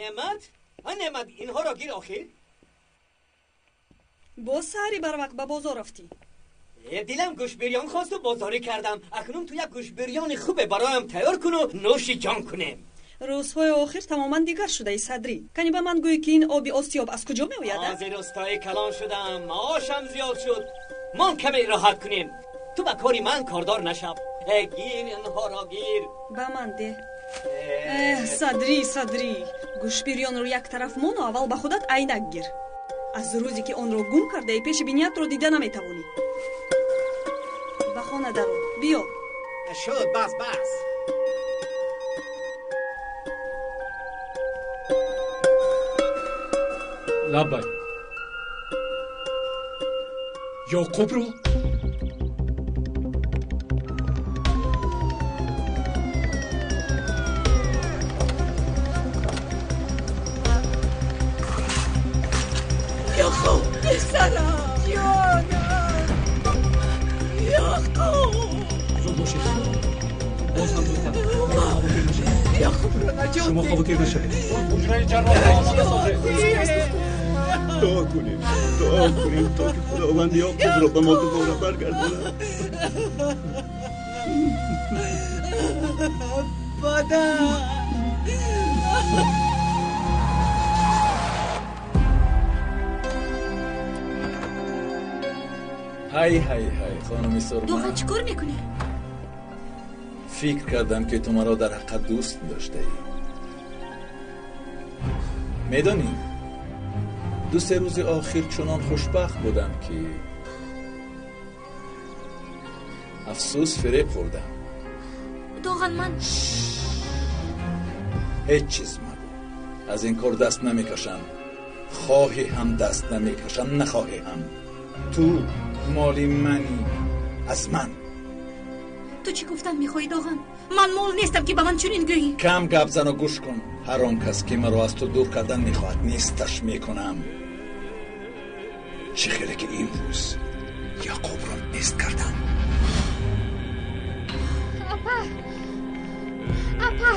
Неъмат, а Неъмат, инҳоро гир охир. Боз саҳари барвақт ба бозор рафтӣ? Дилам гӯшбирён хосту бозорӣ кардам. Акнун ту як гӯшбирёни хубе бароям тайёр куну нӯши ҷон кунем. Рӯзҳои охир тамоман дигар шудаи, Садрӣ. Кани ба ман гӯӣ, ки ин оби осиёб аз куҷо меояд? Ҳозир устои калон шудам, маошам зиёд шуд. Мон каме роҳат кунем. Ту ба кори ман кордор нашав. Гир инҳоро, гир. Ба ман деҳ. Садрӣ, Садрӣ, гӯшбирёнро як тараф мону аввал ба худат айнак гир. Аз рӯзе ки онро гум кардаи, пеши биниятро дида наметавонӣ. Ба хона даро, биё. Шуд, бас, бас. Лаббай. Ёқубро? Ёқуб, писарам, ҷонам, Ёқуб. Зуд бошед. Боз ҳам зудтар. Ёқубро наҷот. Шумо хавотир нашавед. Ҳуҷраи ҷарроҳро омода созед. Дуо кунем, дуо кунем, то ки Худованд Ёқубро ба мо дубора баргардонад. Падар. Ҳай, ҳай, ҳай, хонуми Сурма. Доған, чӣ кор мекунӣ? Фикр кардам, ки ту маро дар ҳақиқат дӯст доштаӣ. Медонӣ, ду-се рӯзи охир чунон хушбахт будам, ки афсӯс, фиреб хӯрдам. Доған, ман Ҳеҷ чиз магӯ. Аз ин кор даст намекашам. Хоҳӣ ҳам даст намекашам, нахоҳӣ ҳам. Ту моли манӣ, аз ман. Ту чӣ гуфтан мехоҳӣ, Доған? Ман мол нестам, ки ба ман чунин гӯӣ. Кам гап зану гӯш кун. Ҳар он кас, ки маро аз ту дур кардан мехоҳад, несташ мекунам. Чӣ хеле ки имрӯз Яқубро нест кардам. Апа, апа,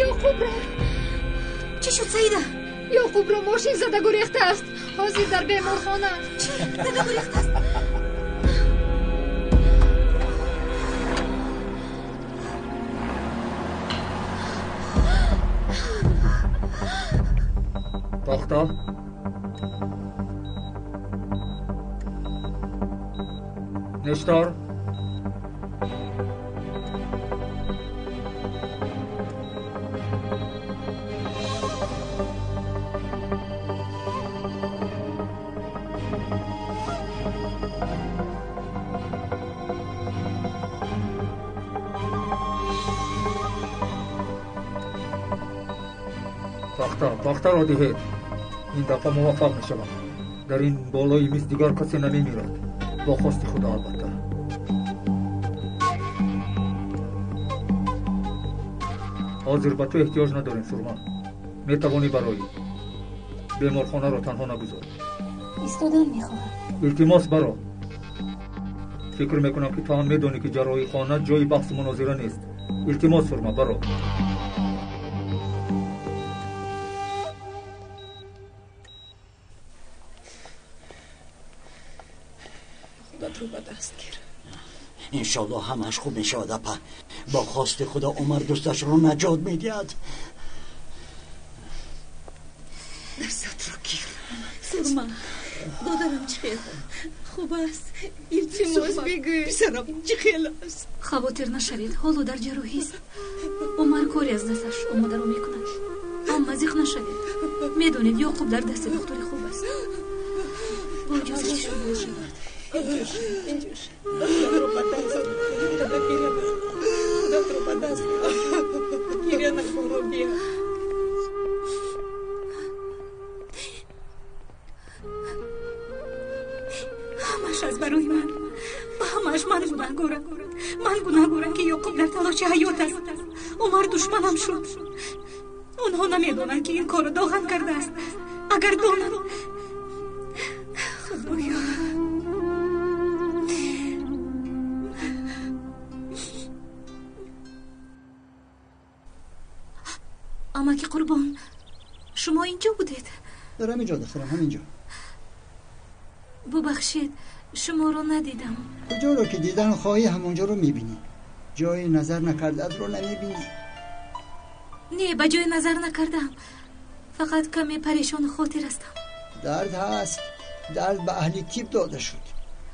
Ёқубро. Чӣ шуд, Саида? Ёқубро мошин зада гурехтааст. Ҳозир дар беморхона. Чӣ? Зада гурехтааст? Похта. Нештар. Пахта, пахтаро диҳед. Ин дафъа муваффақ мешавам. Дар ин болои миз дигар касе намемирад. Бо хости Худо, албатта. Ҳозир ба ту эҳтиёҷ надорем, Сурма. Метавонӣ бароӣ. Беморхонаро танҳо нагузор. Истодан мехоҳам. Илтимос, баро. Фикр мекунам, ки ту ҳам медонӣ, ки ҷарроҳихона ҷои баҳсу мунозира нест. Илтимос, Сурма, баро. Худатро ба даст гир. Иншоллоҳ ҳамааш хуб мешавад, апа. Бо хости Худо Умар дӯсташро наҷот медиҳад. Дастатро гир. Сурма, додарам чӣ хел хуб аст? Илтимос, бигӯй, писарам чӣ хел аст? Хавотир нашавед, ҳоло дар ҷарроҳист. Умар кори аз дасташ омодаро мекунад. Амма зиқ нашавед. Медонед, Ёқуб дар дасти духтури хуб аст. Бо иҷозати шумо. Бошад. Инҷуш, худатро ба даст гиря накун. Худатро ба даст гиря накун, Рубия. Ҳамаш аз барои ман. Ба ҳамааш ман гунаҳгорам. Ман гунаҳгорам, ки Ёқуб дар талоши ҳаёт аст. Умар душманам шуд. Онҳо намедонанд, ки ин корро Доған кардааст. Агар донанд, Худоё. Амаки Қурбон, Шумо инҷо будед? Дар ҳамин ҷо, духтарам, ҳамин ҷо. Бубахшед, шуморо надидам. Куҷоро ки дидан хоҳӣ, ҳамонҷоро мебинӣ. Ҷои назар накардаатро намебинӣ. Не, ба ҷои назар накардам. Фақат каме парешону хотир ҳастам. Дард ҳаст. Дард ба аҳли тиб дода шуд.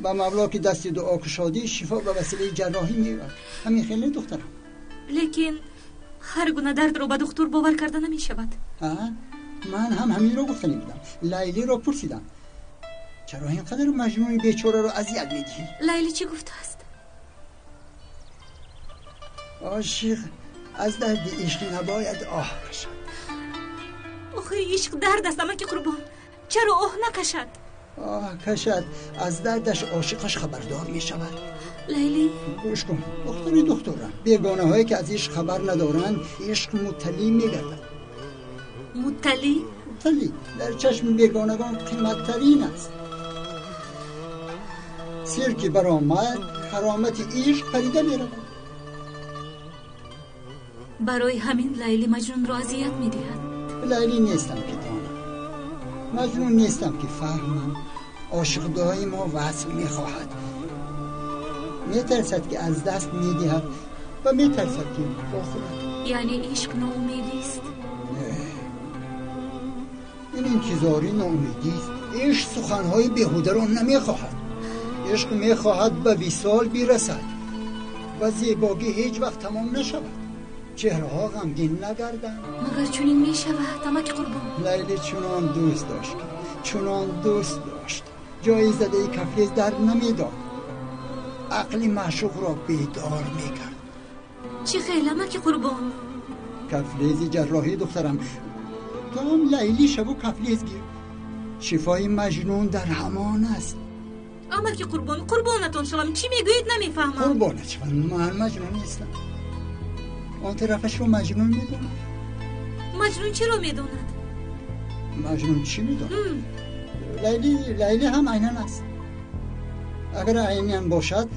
Ба мавло ки дасти дуо кушодӣ, шифо ба василаи ҷарроҳӣ меояд. Ҳамин хеле, духтарам. Лекин ҳар гуна дардро ба духтур бовар карда намешавад. Ман ҳам ҳаминро гуфтанӣ будам. Лайлиро пурсидам. Чаро ин қадар маҷнуни бечораро азият медиҳӣ? Лайли чӣ гуфтааст? Ошиқ аз дарди ишқ набояд оҳ кашад. Охир ишқ дард аст, амаки Қурбон. Чаро оҳ накашад? Оҳ кашад, аз дардаш ошиқаш хабардор мешавад. Лайли? Гӯш кун, духтари духтурам. Бегонаҳое ки аз ишқ хабар надоранд, ишқ мутталӣ мегардад. Мутталӣ? Мутталӣ дар чашми бегонагон қиматтарин аст. Сир ки баромад, каромати ишқ парида меравад. Барои ҳамин Лайли Маҷнунро азият медиҳад. Лайли нестам ки донам, маҷнун нестам ки фаҳмам. Ошиқ доимо васл мехоҳад. Метарсад ки аз даст медиҳад ва метарсад ки бохӯрад. Яъне ишқ ноумедист? Не, ин интизорӣ ноумедист. Ишқ суханҳои беҳударо намехоҳад. Ишқ мехоҳад ба висол бирасад ва зебогӣ ҳеҷ вақт тамом нашавад. Чеҳраҳо ғамгин нагарданд. Магар чунин мешавад, амаки Қурбон? Лайли чунон дӯст дошт, чунон дӯст дошт, ҷои задаи кафлез дард намедод. Ақли маъшуқро бедор мекард. Чӣ хел, амаки Қурбон? Кафлези ҷарроҳӣ, духтарам. Ту ҳам Лайли шаву кафлез гир. Шифои маҷнун дар ҳамон аст. Амаки Қурбон, қурбонатон шавам, чӣ мегӯед намефаҳмам. Қурбонат шавам, ман маҷнун нестам. Он тарафашро маҷнун медонад. Маҷнун чиро медонад? Маҷнун чӣ медонад? Лайли ҳам айнан аст. Агар айнан бошад,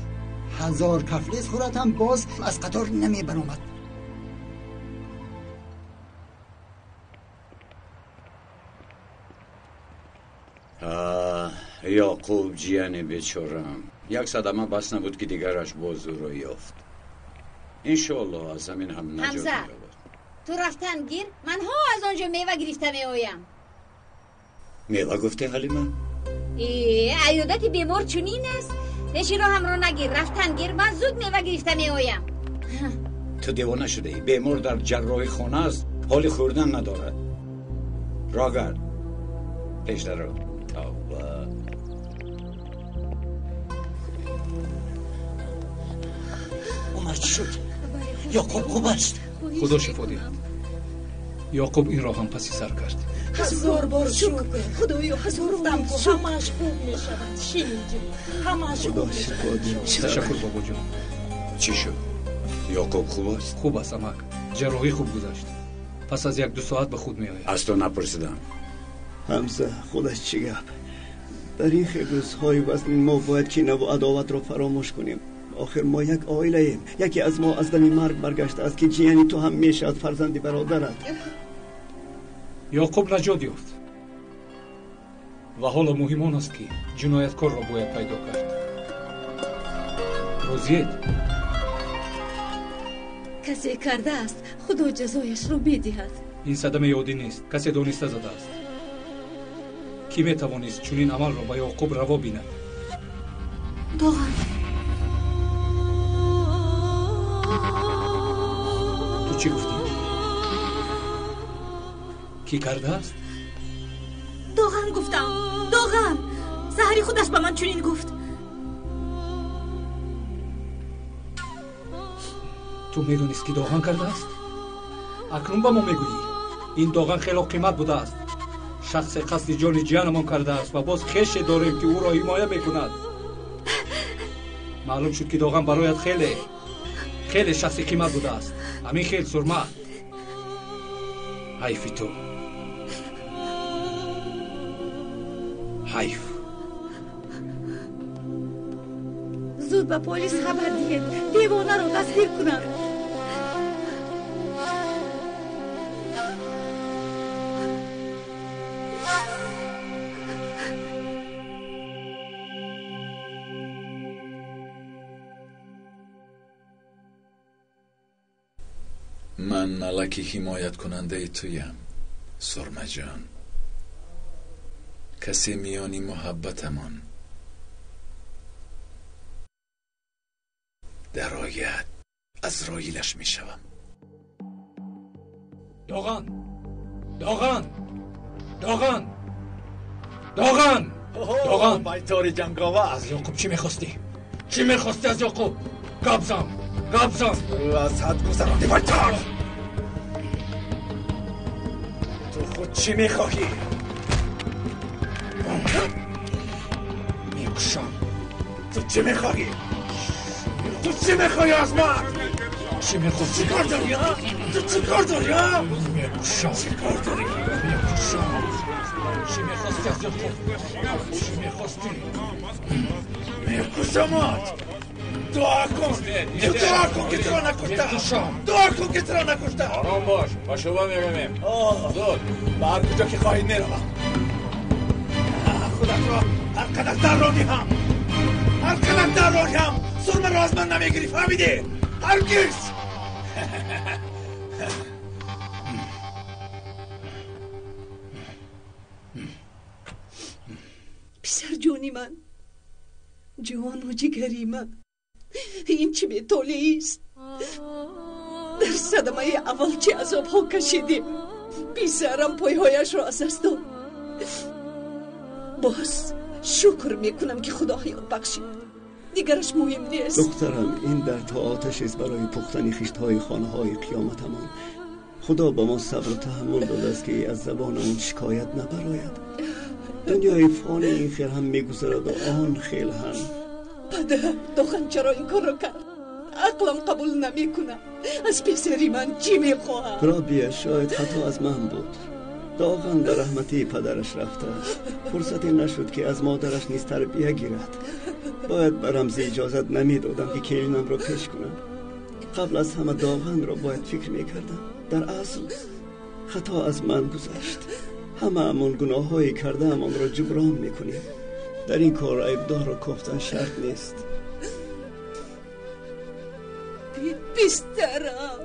ҳазор кафлез хӯрад ҳам боз аз қатор намебаромад. Яъқуб ҷияни бечорам, як садама бас набуд ки дигараш боз ӯро ёфт. Иншоаллоҳ аз ҳамин ҳам наҷот меёбад. Ту рафтан гир, ман ҳо аз он ҷо мева гирифта меоям. Мева гуфте, Ҳалима? Аёдати бемор чунин аст. Пеши роҳамро нагир, рафтан гир, ман зуд мева гирифта меоям. Ту девона шудаӣ. Бемор дар ҷарроҳи хона аст, ҳоли хӯрдан надорад. Роҳ гард, пеш даро. Тавба. Умар чӣ шуд? Яъқуб хуб аст? Худо шифо диҳад. Яъқуб инро ҳам паси сар кард. Ҳазор бор шукр, Худоё, ҳазор бор шукр. Ҳамааш хуб мешавад, шиниҷон, ҳамааш хуб мешавад. Ташаккур, бобоҷон. Чӣ шуд? Яъқуб хуб аст? Хуб аст, амак. Ҷарроҳӣ хуб гузашт. Пас аз як-ду соат ба худ меояд. Аз ту напурсидам. Ҳамза, худаш чӣ гап? Дар ин хел рӯзҳои вазнин мо бояд кинаву адоватро фаромӯш кунем. Охир мо як оилаем. Яке аз мо аз дами марг баргаштааст, ки ҷияни ту ҳам мешавад фарзанди бародарат. Яъқуб наҷот ёфт ва ҳоло муҳим он аст ки ҷинояткорро бояд пайдо кард. Розиед? Касе кардааст, Худо ҷазояшро медиҳад. Ин садамаи оддӣ нест. Касе дониста задааст. Кӣ метавонист чунин амалро ба Яъқуб раво бинад? Доған. Ту чӣ гуфтӣ? Кӣ кардааст? Доған гуфтам, Доған. Саҳари худаш ба ман чунин гуфт. Ту медонист ки Доған кардааст? Акнун ба мо мегӯӣ. Ин Доған хело қимат будааст. Шахсе қасди ҷони ҷиянамон кардааст ва боз хеше дорем ки ӯро ҳимоя мекунад. Маълум шуд ки Доған барояд хеле хеле шахси қимат будааст. Ҳамин хел, Сурма. Ҳайфи ту, ҳайф. Зуд ба полис хабар диҳед, девонаро дастгир кунанд. Ман малаки ҳимояткунандаи туям, Сурмаҷон. Касе миёни муҳаббатамон дарояд, азроилаш мешавам. Доған! Доған! Доған! Доған! Доған! Байтори ҷанговар! Аз Ёқуб чӣ мехостӣ? Чӣ мехостӣ аз Ёқуб? Гап зан! Гап зан! Аз ҳад гузарондӣ, байтор! Ту худ чӣ мехоҳӣ? Мекушам. Ту чӣ мехоҳӣ? Ту чӣ мехоҳӣ аз ман? Чӣ мехостӣ? Чӣ кор дорӣ, а? Ту чӣ кор дорӣ, а? Мекушам. Чӣ кор дорӣ? Мекушам. Чӣ мехостӣ аз Ёқуб? Чӣ мехостӣ? Мекушамат! Дуо кун! Ту дуо кун, ки туро накуштам! Мекушам! Дуо кун, ки туро накуштам! Ором бош, ба шӯъба меравем. Зуд! Ба ҳар куҷо ки хоҳӣ меравам. Худатро ҳар қадар дар роҳӣ ҳам, ҳар қадар дар роҳӣ ҳам сурмаро аз ман намегирӣ, фаҳмидӣ? Ҳаргиз! Писарҷони ман, ҷону ҷигари ман, ин чӣ бетолеист? Дар садамаи аввал чӣ азобҳо кашидем? Писарам пойҳояшро аз даст дод. Боз шукр мекунам, ки Худо ҳаёт бахшид. Дигараш муҳим нест. Духтарам, ин дардҳо оташест барои пухтани хиштҳои хонаҳои қиёматамон. Худо ба мо сабру таҳаммул додааст, ки аз забонамон шикоят набарояд. Дунёи фони ин хел ҳам мегузараду он хел ҳам. Падар, Доған чаро ин корро кард? Ақлам қабул намекунад. Аз писари ман чӣ мехоҳад? Робия, шояд хато аз ман буд. Доған ба раҳматии падараш рафтааст. Фурсате нашуд, ки аз модараш низ тарбия гирад. Бояд ба Рамзӣ иҷозат намедодам, ки келинамро пеш кунам. Қабл аз ҳама Доғанро бояд фикр мекардам. Дар асл хато аз ман гузашт. Ҳамаамон гуноҳҳое кардаамонро ҷуброн мекунем. Дар ин кор айбдорро кофтан шарт нест. Писарам,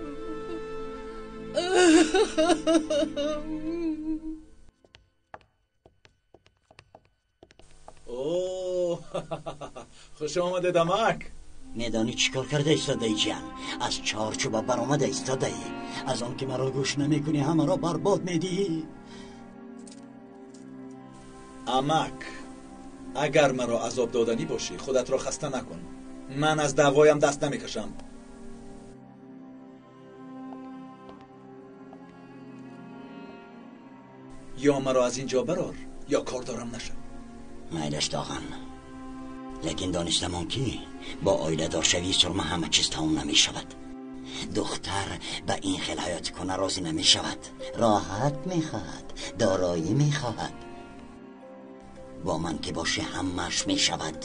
Хуш омадед, амак. Медонӣ чӣ кор карда истодаи, ҷиян? Аз чорчӯба баромада истодаӣ. Аз он ки маро гӯш намекунӣ, ҳамаро барбод медиҳӣ. Амак, агар маро азоб доданӣ бошӣ, худатро хаста накун. Ман аз даъвоям даст намекашам. Ё маро аз ин ҷо барор, ё кордорам нашав. Майлаш, Доған, лекин донистамон, ки бо оиладоршавии Сурма ҳама чиз тамом намешавад. Духтар ба ин хел ҳаёти куна розӣ намешавад. Роҳат мехоҳад, дороӣ мехоҳад. Бо ман ки бошӣ, ҳамааш мешавад.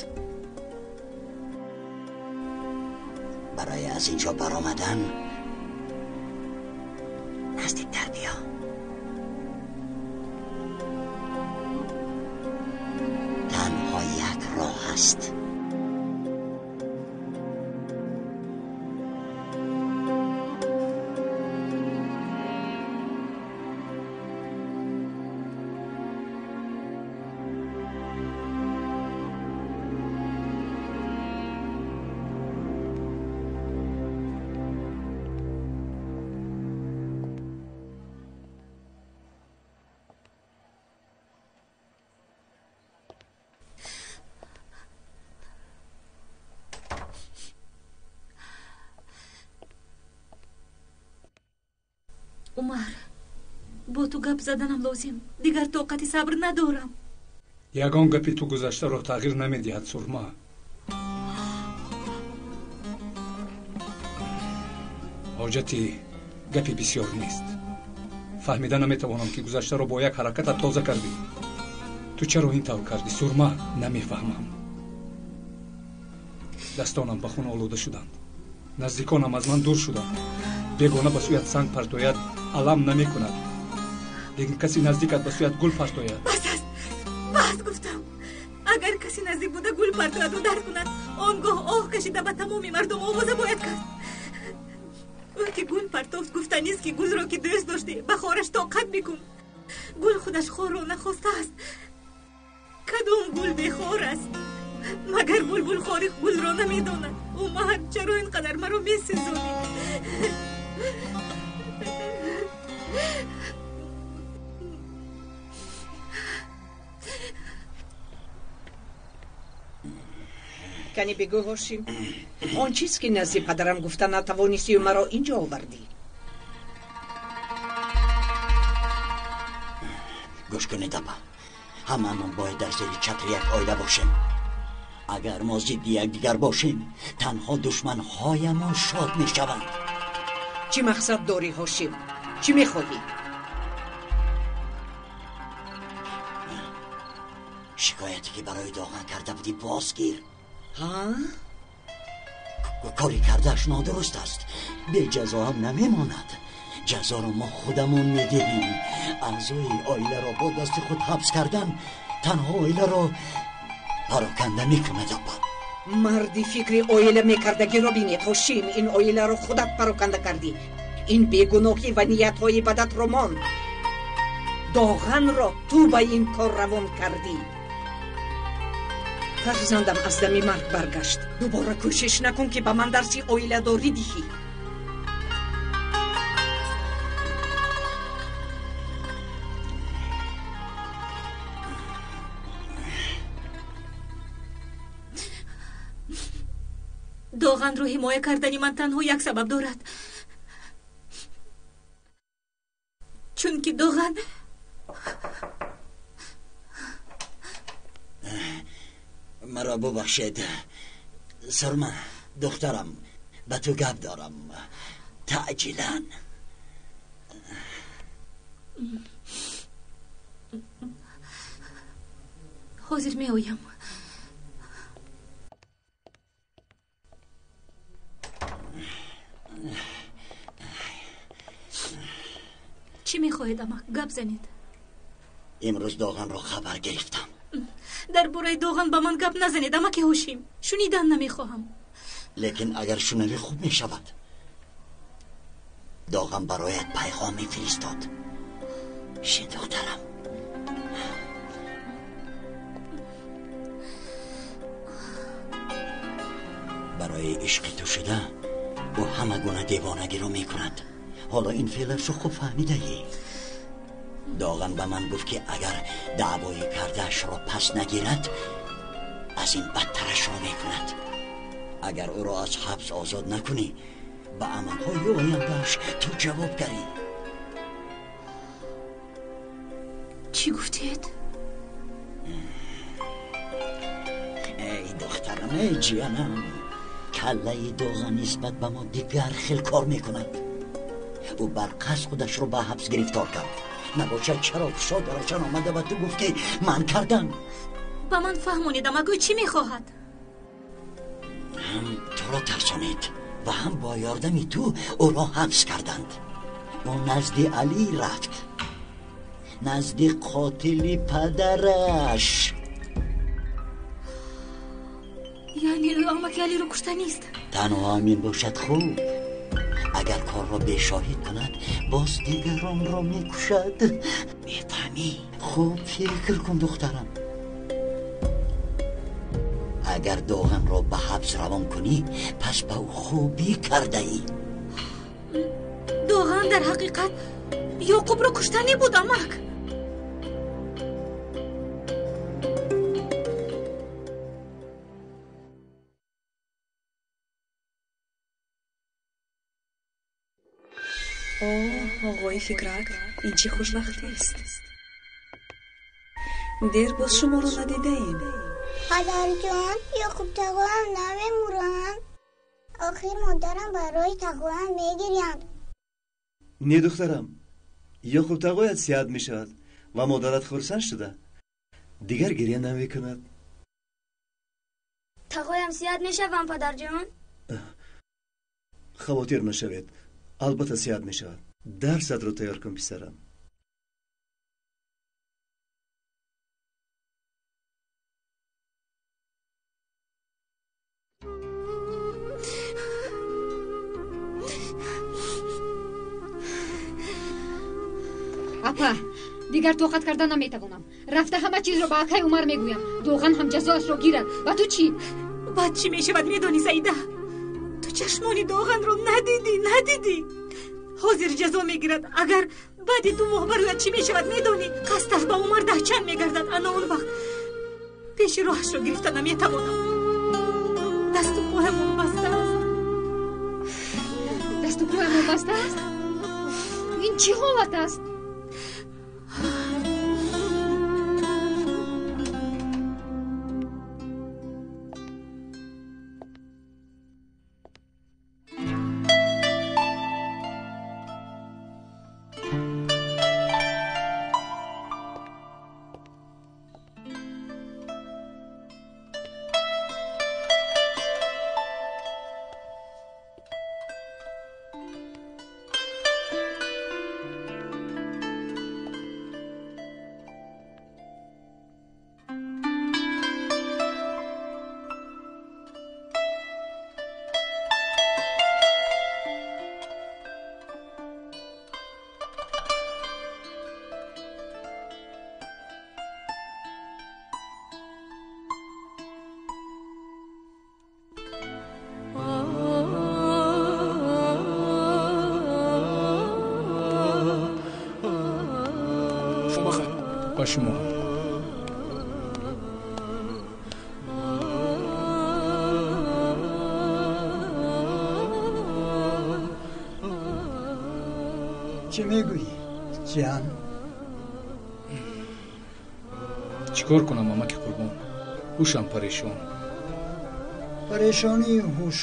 Барои аз ин ҷо баромадан наздиктар биё. Танҳо як роҳ аст. Умар, бо ту гап заданам лозим. Дигар тоқати сабр надорам. Ягон гапи ту гузаштаро тағйир намедиҳад, Сурма. Ҳоҷати гапи бисёр нест. Фаҳмида наметавонам, ки гузаштаро бо як ҳаракатат тоза кардӣ. Ту чаро ин тавр кардӣ, Сурма? Намефаҳмам. Дастонам ба хун олуда шуданд, наздиконам аз ман дур шуданд. Бегона ба сӯят санг партояд, алам намекунад, лекин каси наздикат ба сӯят гул партояд. Бас аст, бас гуфтам. Агар каси наздик буда гул партояду дард кунад, он гоҳ оҳ кашида ба тамоми мардум овоза бояд кард. Ӯ ки гул партофт, гуфтанист ки гулро ки дӯст доштӣ, ба хораш тоқат бикун. Гул худаш хорро нахостааст. Кадом гул бехор аст? Магар булбул хори гулро намедонад? Умар, чаро ин қадар маро месӯзонӣ? Кани бигӯ, Ҳошим, он чиз ки назди падарам гуфта натавонистию маро инҷо овардӣ. Гӯш кунед, апа, ҳамаамон бояд дар зери чатри як оила бошем. Агар мо зидди якдигар бошем, танҳо душманҳоямон шод мешаванд. Чӣ мақсад дорӣ, Ҳошим? Чӣ мехоҳӣ? Шикояте ки барои Доған карда будӣ, боз гир. Ҳа? Кори кардааш нодуруст аст. Беҷазо ҳам намемонад. Ҷазоро мо худамон медиҳем. Аъзои оиларо бо дасти худ ҳабс кардан танҳо оиларо пароканда мекунад, апа. Марди фикри оила мекардагиро бинед, Ҳошим. Ин оиларо худат пароканда кардӣ. Ин бегуноҳӣ ва ниятҳои бадатро мон. Доғанро ту ба ин кор равон кардӣ. Фарзандам аз дами марг баргашт. Дубора кӯшиш накун ки ба ман дарси оиладорӣ диҳӣ. Доғанро ҳимоя кардани ман танҳо як сабаб дорад. Чунки Доған Маро бубахшед, Сурма, духтарам, ба ту гап дорам. Таъҷилан. Ҳозир меоям. Чӣ мехоҳед, амак? Гап занед. Имрӯз Доғанро хабар гирифтам. Дар бораи Доған ба ман гап назанед, амаки Ҳошим. Шунидан намехоҳам. Лекин агар шунавӣ, хуб мешавад. Доған бароят пайғом мефиристод. Шин, духтарам. Барои ишқи ту шуда ӯ ҳама гуна девонагиро мекунад. Ҳоло ин феълашро хуб фаҳмидаӣ. Доған ба ман гуфт, ки агар даъвои кардаашро пас нагирад, аз ин бадтарашро мекунад. Агар ӯро аз ҳабс озод накунӣ, ба амалҳои ояндааш ту ҷавобгарӣ. Чӣ гуфтед? Эй духтарам, эй ҷиянам, каллаи Доған нисбат ба мо дигар хел кор мекунад. Ӯ бар қасд худашро ба ҳабс гирифтор кард. Набошад, чаро фишор равшан омада ба ту гуфт, ки ман кардам? Ба ман фаҳмонед, амак, ӯ чӣ мехоҳад? Ҳам туро тарсонид ва ҳам бо ёрдами ту ӯро ҳабс карданд. Ӯ назди Алӣ рафт, назди қотили падараш. Яъне ӯ амаки Алиро куштанист? Танҳо ҳамин бошад хуб. Агар корро бешоҳид кунад, боз дигаронро мекушад. Мефаҳмӣ? Хуб фикр кун, духтарам. Агар Доғанро ба ҳабс равон кунӣ, пас ба ӯ хубӣ кардаӣ. Доған дар ҳақиқат Ёқубро куштанӣ буд, амак. О, оғои Фикрат, ин чӣ хушбахтист! Дер боз шуморо надидаем. Падарҷон, Ёқуб тағоям намемуранд. Охир модарам барои тағоям мегирянд. Не, духтарам, Ёқуб тағоят сиҳат мешавад ва модарат хурсанд шуда дигар гиря намекунад. Тағоям сиҳат мешавам, падарҷон? Хавотир нашавед, албатта сиҳат мешавад. Дарсатро тайёр кун, писарам. Апа, дигар тоқат карда наметавонам. Рафта ҳама чизро ба акай Умар мегӯям. Доған ҳам ҷазоашро гирад. Ба ту чӣ? Баъд чӣ мешавад медонӣ, Саида? Ту чашмони Доғанро надидӣ, надидӣ. Ҳозир ҷазо мегирад. Агар баъди 2 моҳ барояд чӣ мешавад медонӣ? Қасдаш ба Умар 10 чанд мегардад. Ана он вақт пеши роҳашро гирифта наметавонам. Дасту поямон баста аст. Дасту поямон баста аст? Ин чӣ ҳолат аст? Ба шумо. Чӣ мегӯӣ, ҷиан? Чӣ кор кунам, амаки Қурбон? Ҳушам парешон. Парешонии ҳуш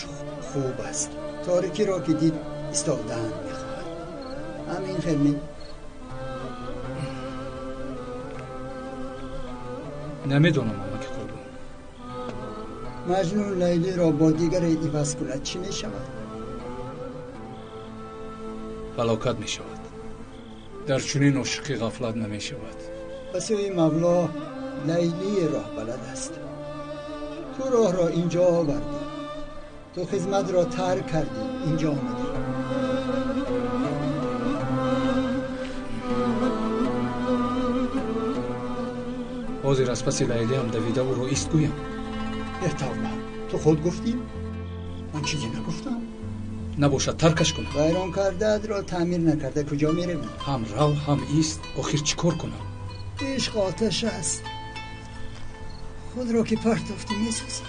хуб аст. Торикиро ки дид, истодан мехоҳад. Ҳамин хел ме? Намедонам, амаки Қурбон. Маҷнун Лайлиро бо дигаре иваз кунад, чӣ мешавад? Фалокат мешавад. Дар чунин ошиқӣ ғафлат намешавад. Ба сӯи Мавло Лайлии роҳ балад аст. Ту роҳро инҷо овардӣ. Ту хизматро тарк кардӣ, инҷо омадӣ. Ҳозир аз паси Лайлиам давида ӯро ист гӯям. Э тавба, ту худ гуфтӣ? Ман чизе нагуфтам. Набошад, таркаш кунам. Вайрон кардаатро таъмир накарда куҷо меравӣ? Ҳам рав, ҳам ист. Охир чӣ кор кунам? Ишқ оташ аст. Худро ки партофтӣ, месӯзӣ.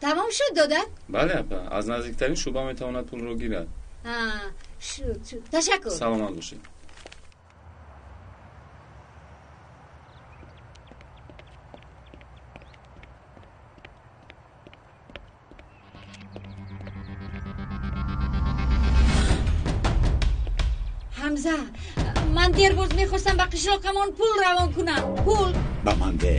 Тамом шуд, додар? Бале, апа, аз наздиктарин шӯъба метавонад пулро гирад. Шуд, шуд, ташаккур. Саломат бошед. Ҳамза, ман дербоз мехостам ба қишлоқамон пул равон кунам, пул. Ба ман де.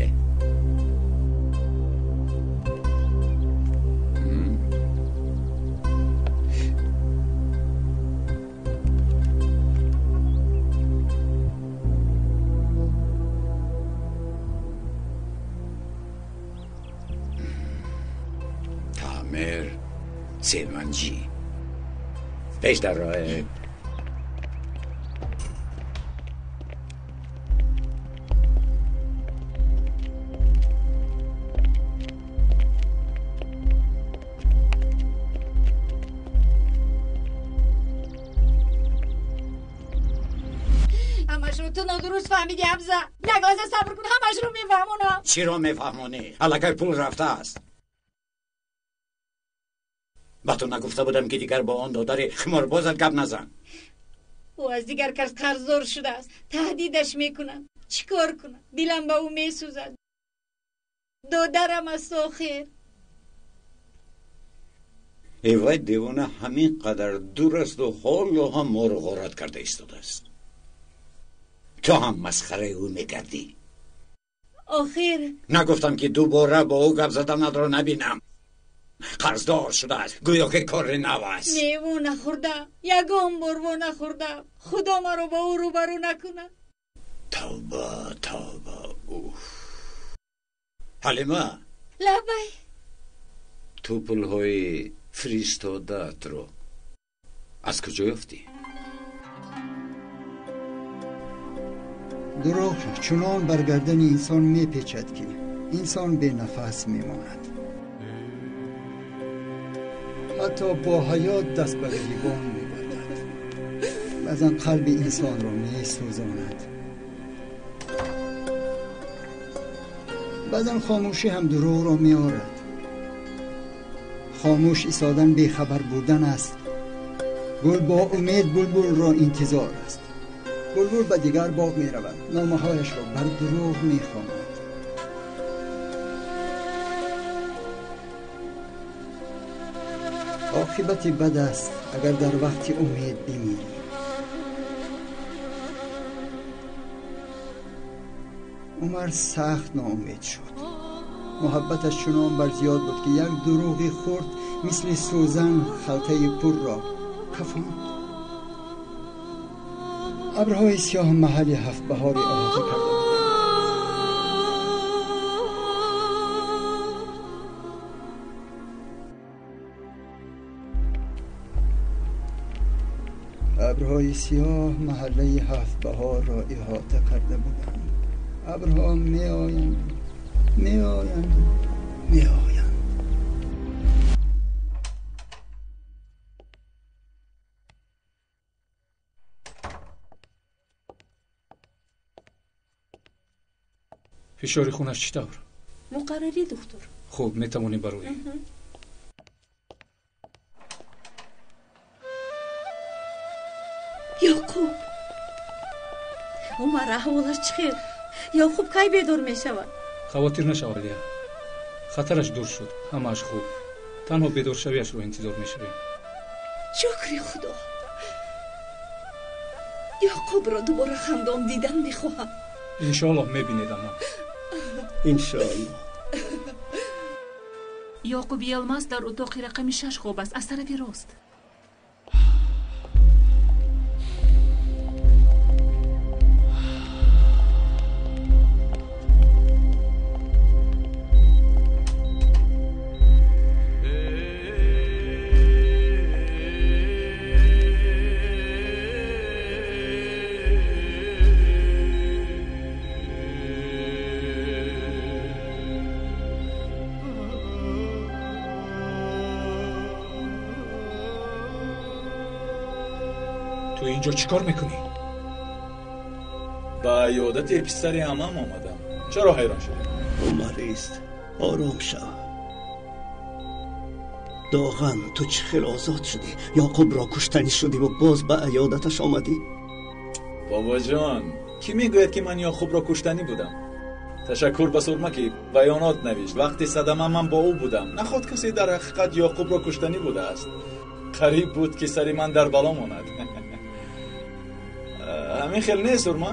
Таъмир, семанҷӣ, пеш дар роҳе. Ҳамашро ту нодуруст фаҳмидӣ, Ҳамза. Як лаҳза сабр кун, ҳамашро мефаҳмонам. Чиро мефаҳмонӣ? Аллакай пул рафтааст. Ба ту нагуфта будам, ки дигар бо он додари химорбозат гап назан? Ӯ аз дигар кас қарздор шудааст, таҳдидаш мекунад. Чӣ кор кунам? Дилам ба ӯ месӯзад, додарам аст охир. Вай девона ҳамин қадар дур асту ҳоло ҳам моро ғорат карда истодааст. Ту ҳам масхараи ӯ мегардӣ. Охир нагуфтам, ки дубора бо ӯ гап заданатро набинам. Қарздор шудааст, гӯё ки кори нав аст. Не, во нахӯрдам, ягон бор во нахӯрдам. Худо маро ба ӯ рӯбарӯ накунад. Тавба, тавба. Уф, Ҳалима. Лабай. Ту пулҳои фиристодаатро аз куҷо ёфтӣ? Дурӯғ чунон бар гардани инсон мепечад, ки инсон бенафас мемонад. Ҳатто бо ҳаёт даст ба гирибон мегардад. Баъзан қалби инсонро месӯзонад. Баъзан хомӯшӣ ҳам дурӯғро меорад. Хомӯш истодан бехабар будан аст. Гул бо умед булбулро интизор аст. Булбул ба дигар боғ меравад, номаҳояшро бар дурӯғ мехонад. Оқибати бад аст, агар дар вақти умед бимирӣ. Умар сахт ноумед шуд. Муҳаббаташ чунон бар зиёд буд, ки як дурӯғи хурд мисли сӯзан халтаи пурро кафонд. Абрҳои сиёҳ маҳалли ҳафтбаҳори оҳота карда буданд. Абрҳои сиёҳ маҳаллаи ҳафтбаҳорро иҳота карда буданд. Абрҳо меоянд, меоянд, меоянд. Фишори хунаш чӣ тавр? Муқаррарӣ, духтур. Хуб, метавонӣ бароӣ. Ёқуб, Умар, аҳволаш чӣ хел? Ёқуб кай бедор мешавад? Хавотир нашав, Алия. Хатараш дур шуд, ҳамааш хуб. Танҳо бедоршавиашро интизор мешавем. Шукри Худо. Ёқубро дубора хандон дидан мехоҳам. Иншоаллоҳ мебинед, ама. Иншоаллоҳ. Ёқуб Йилмаз дар утоқи рақами 6 хоб аст, аз тарафи рост. Ту инҷо чӣ кор мекунӣ? Ба иёдати писари амам омадам. Чаро ҳайрон шудӣ? Умар, ист, ором шав. Доған, ту чӣ хел озод шудӣ? Ёқубро куштанӣ шудиву боз ба иёдаташ омадӣ? Бобоҷон, кӣ мегӯяд, ки ман Ёқубро куштанӣ будам? Ташаккур ба Сурма, ки баёнот навишт. Вақти садама ман бо ӯ будам. Наход касе дар ҳақиқат Ёқубро куштанӣ будааст. Қариб буд, ки сари ман дар бало монад. Ҳамин хел нест, Сурма?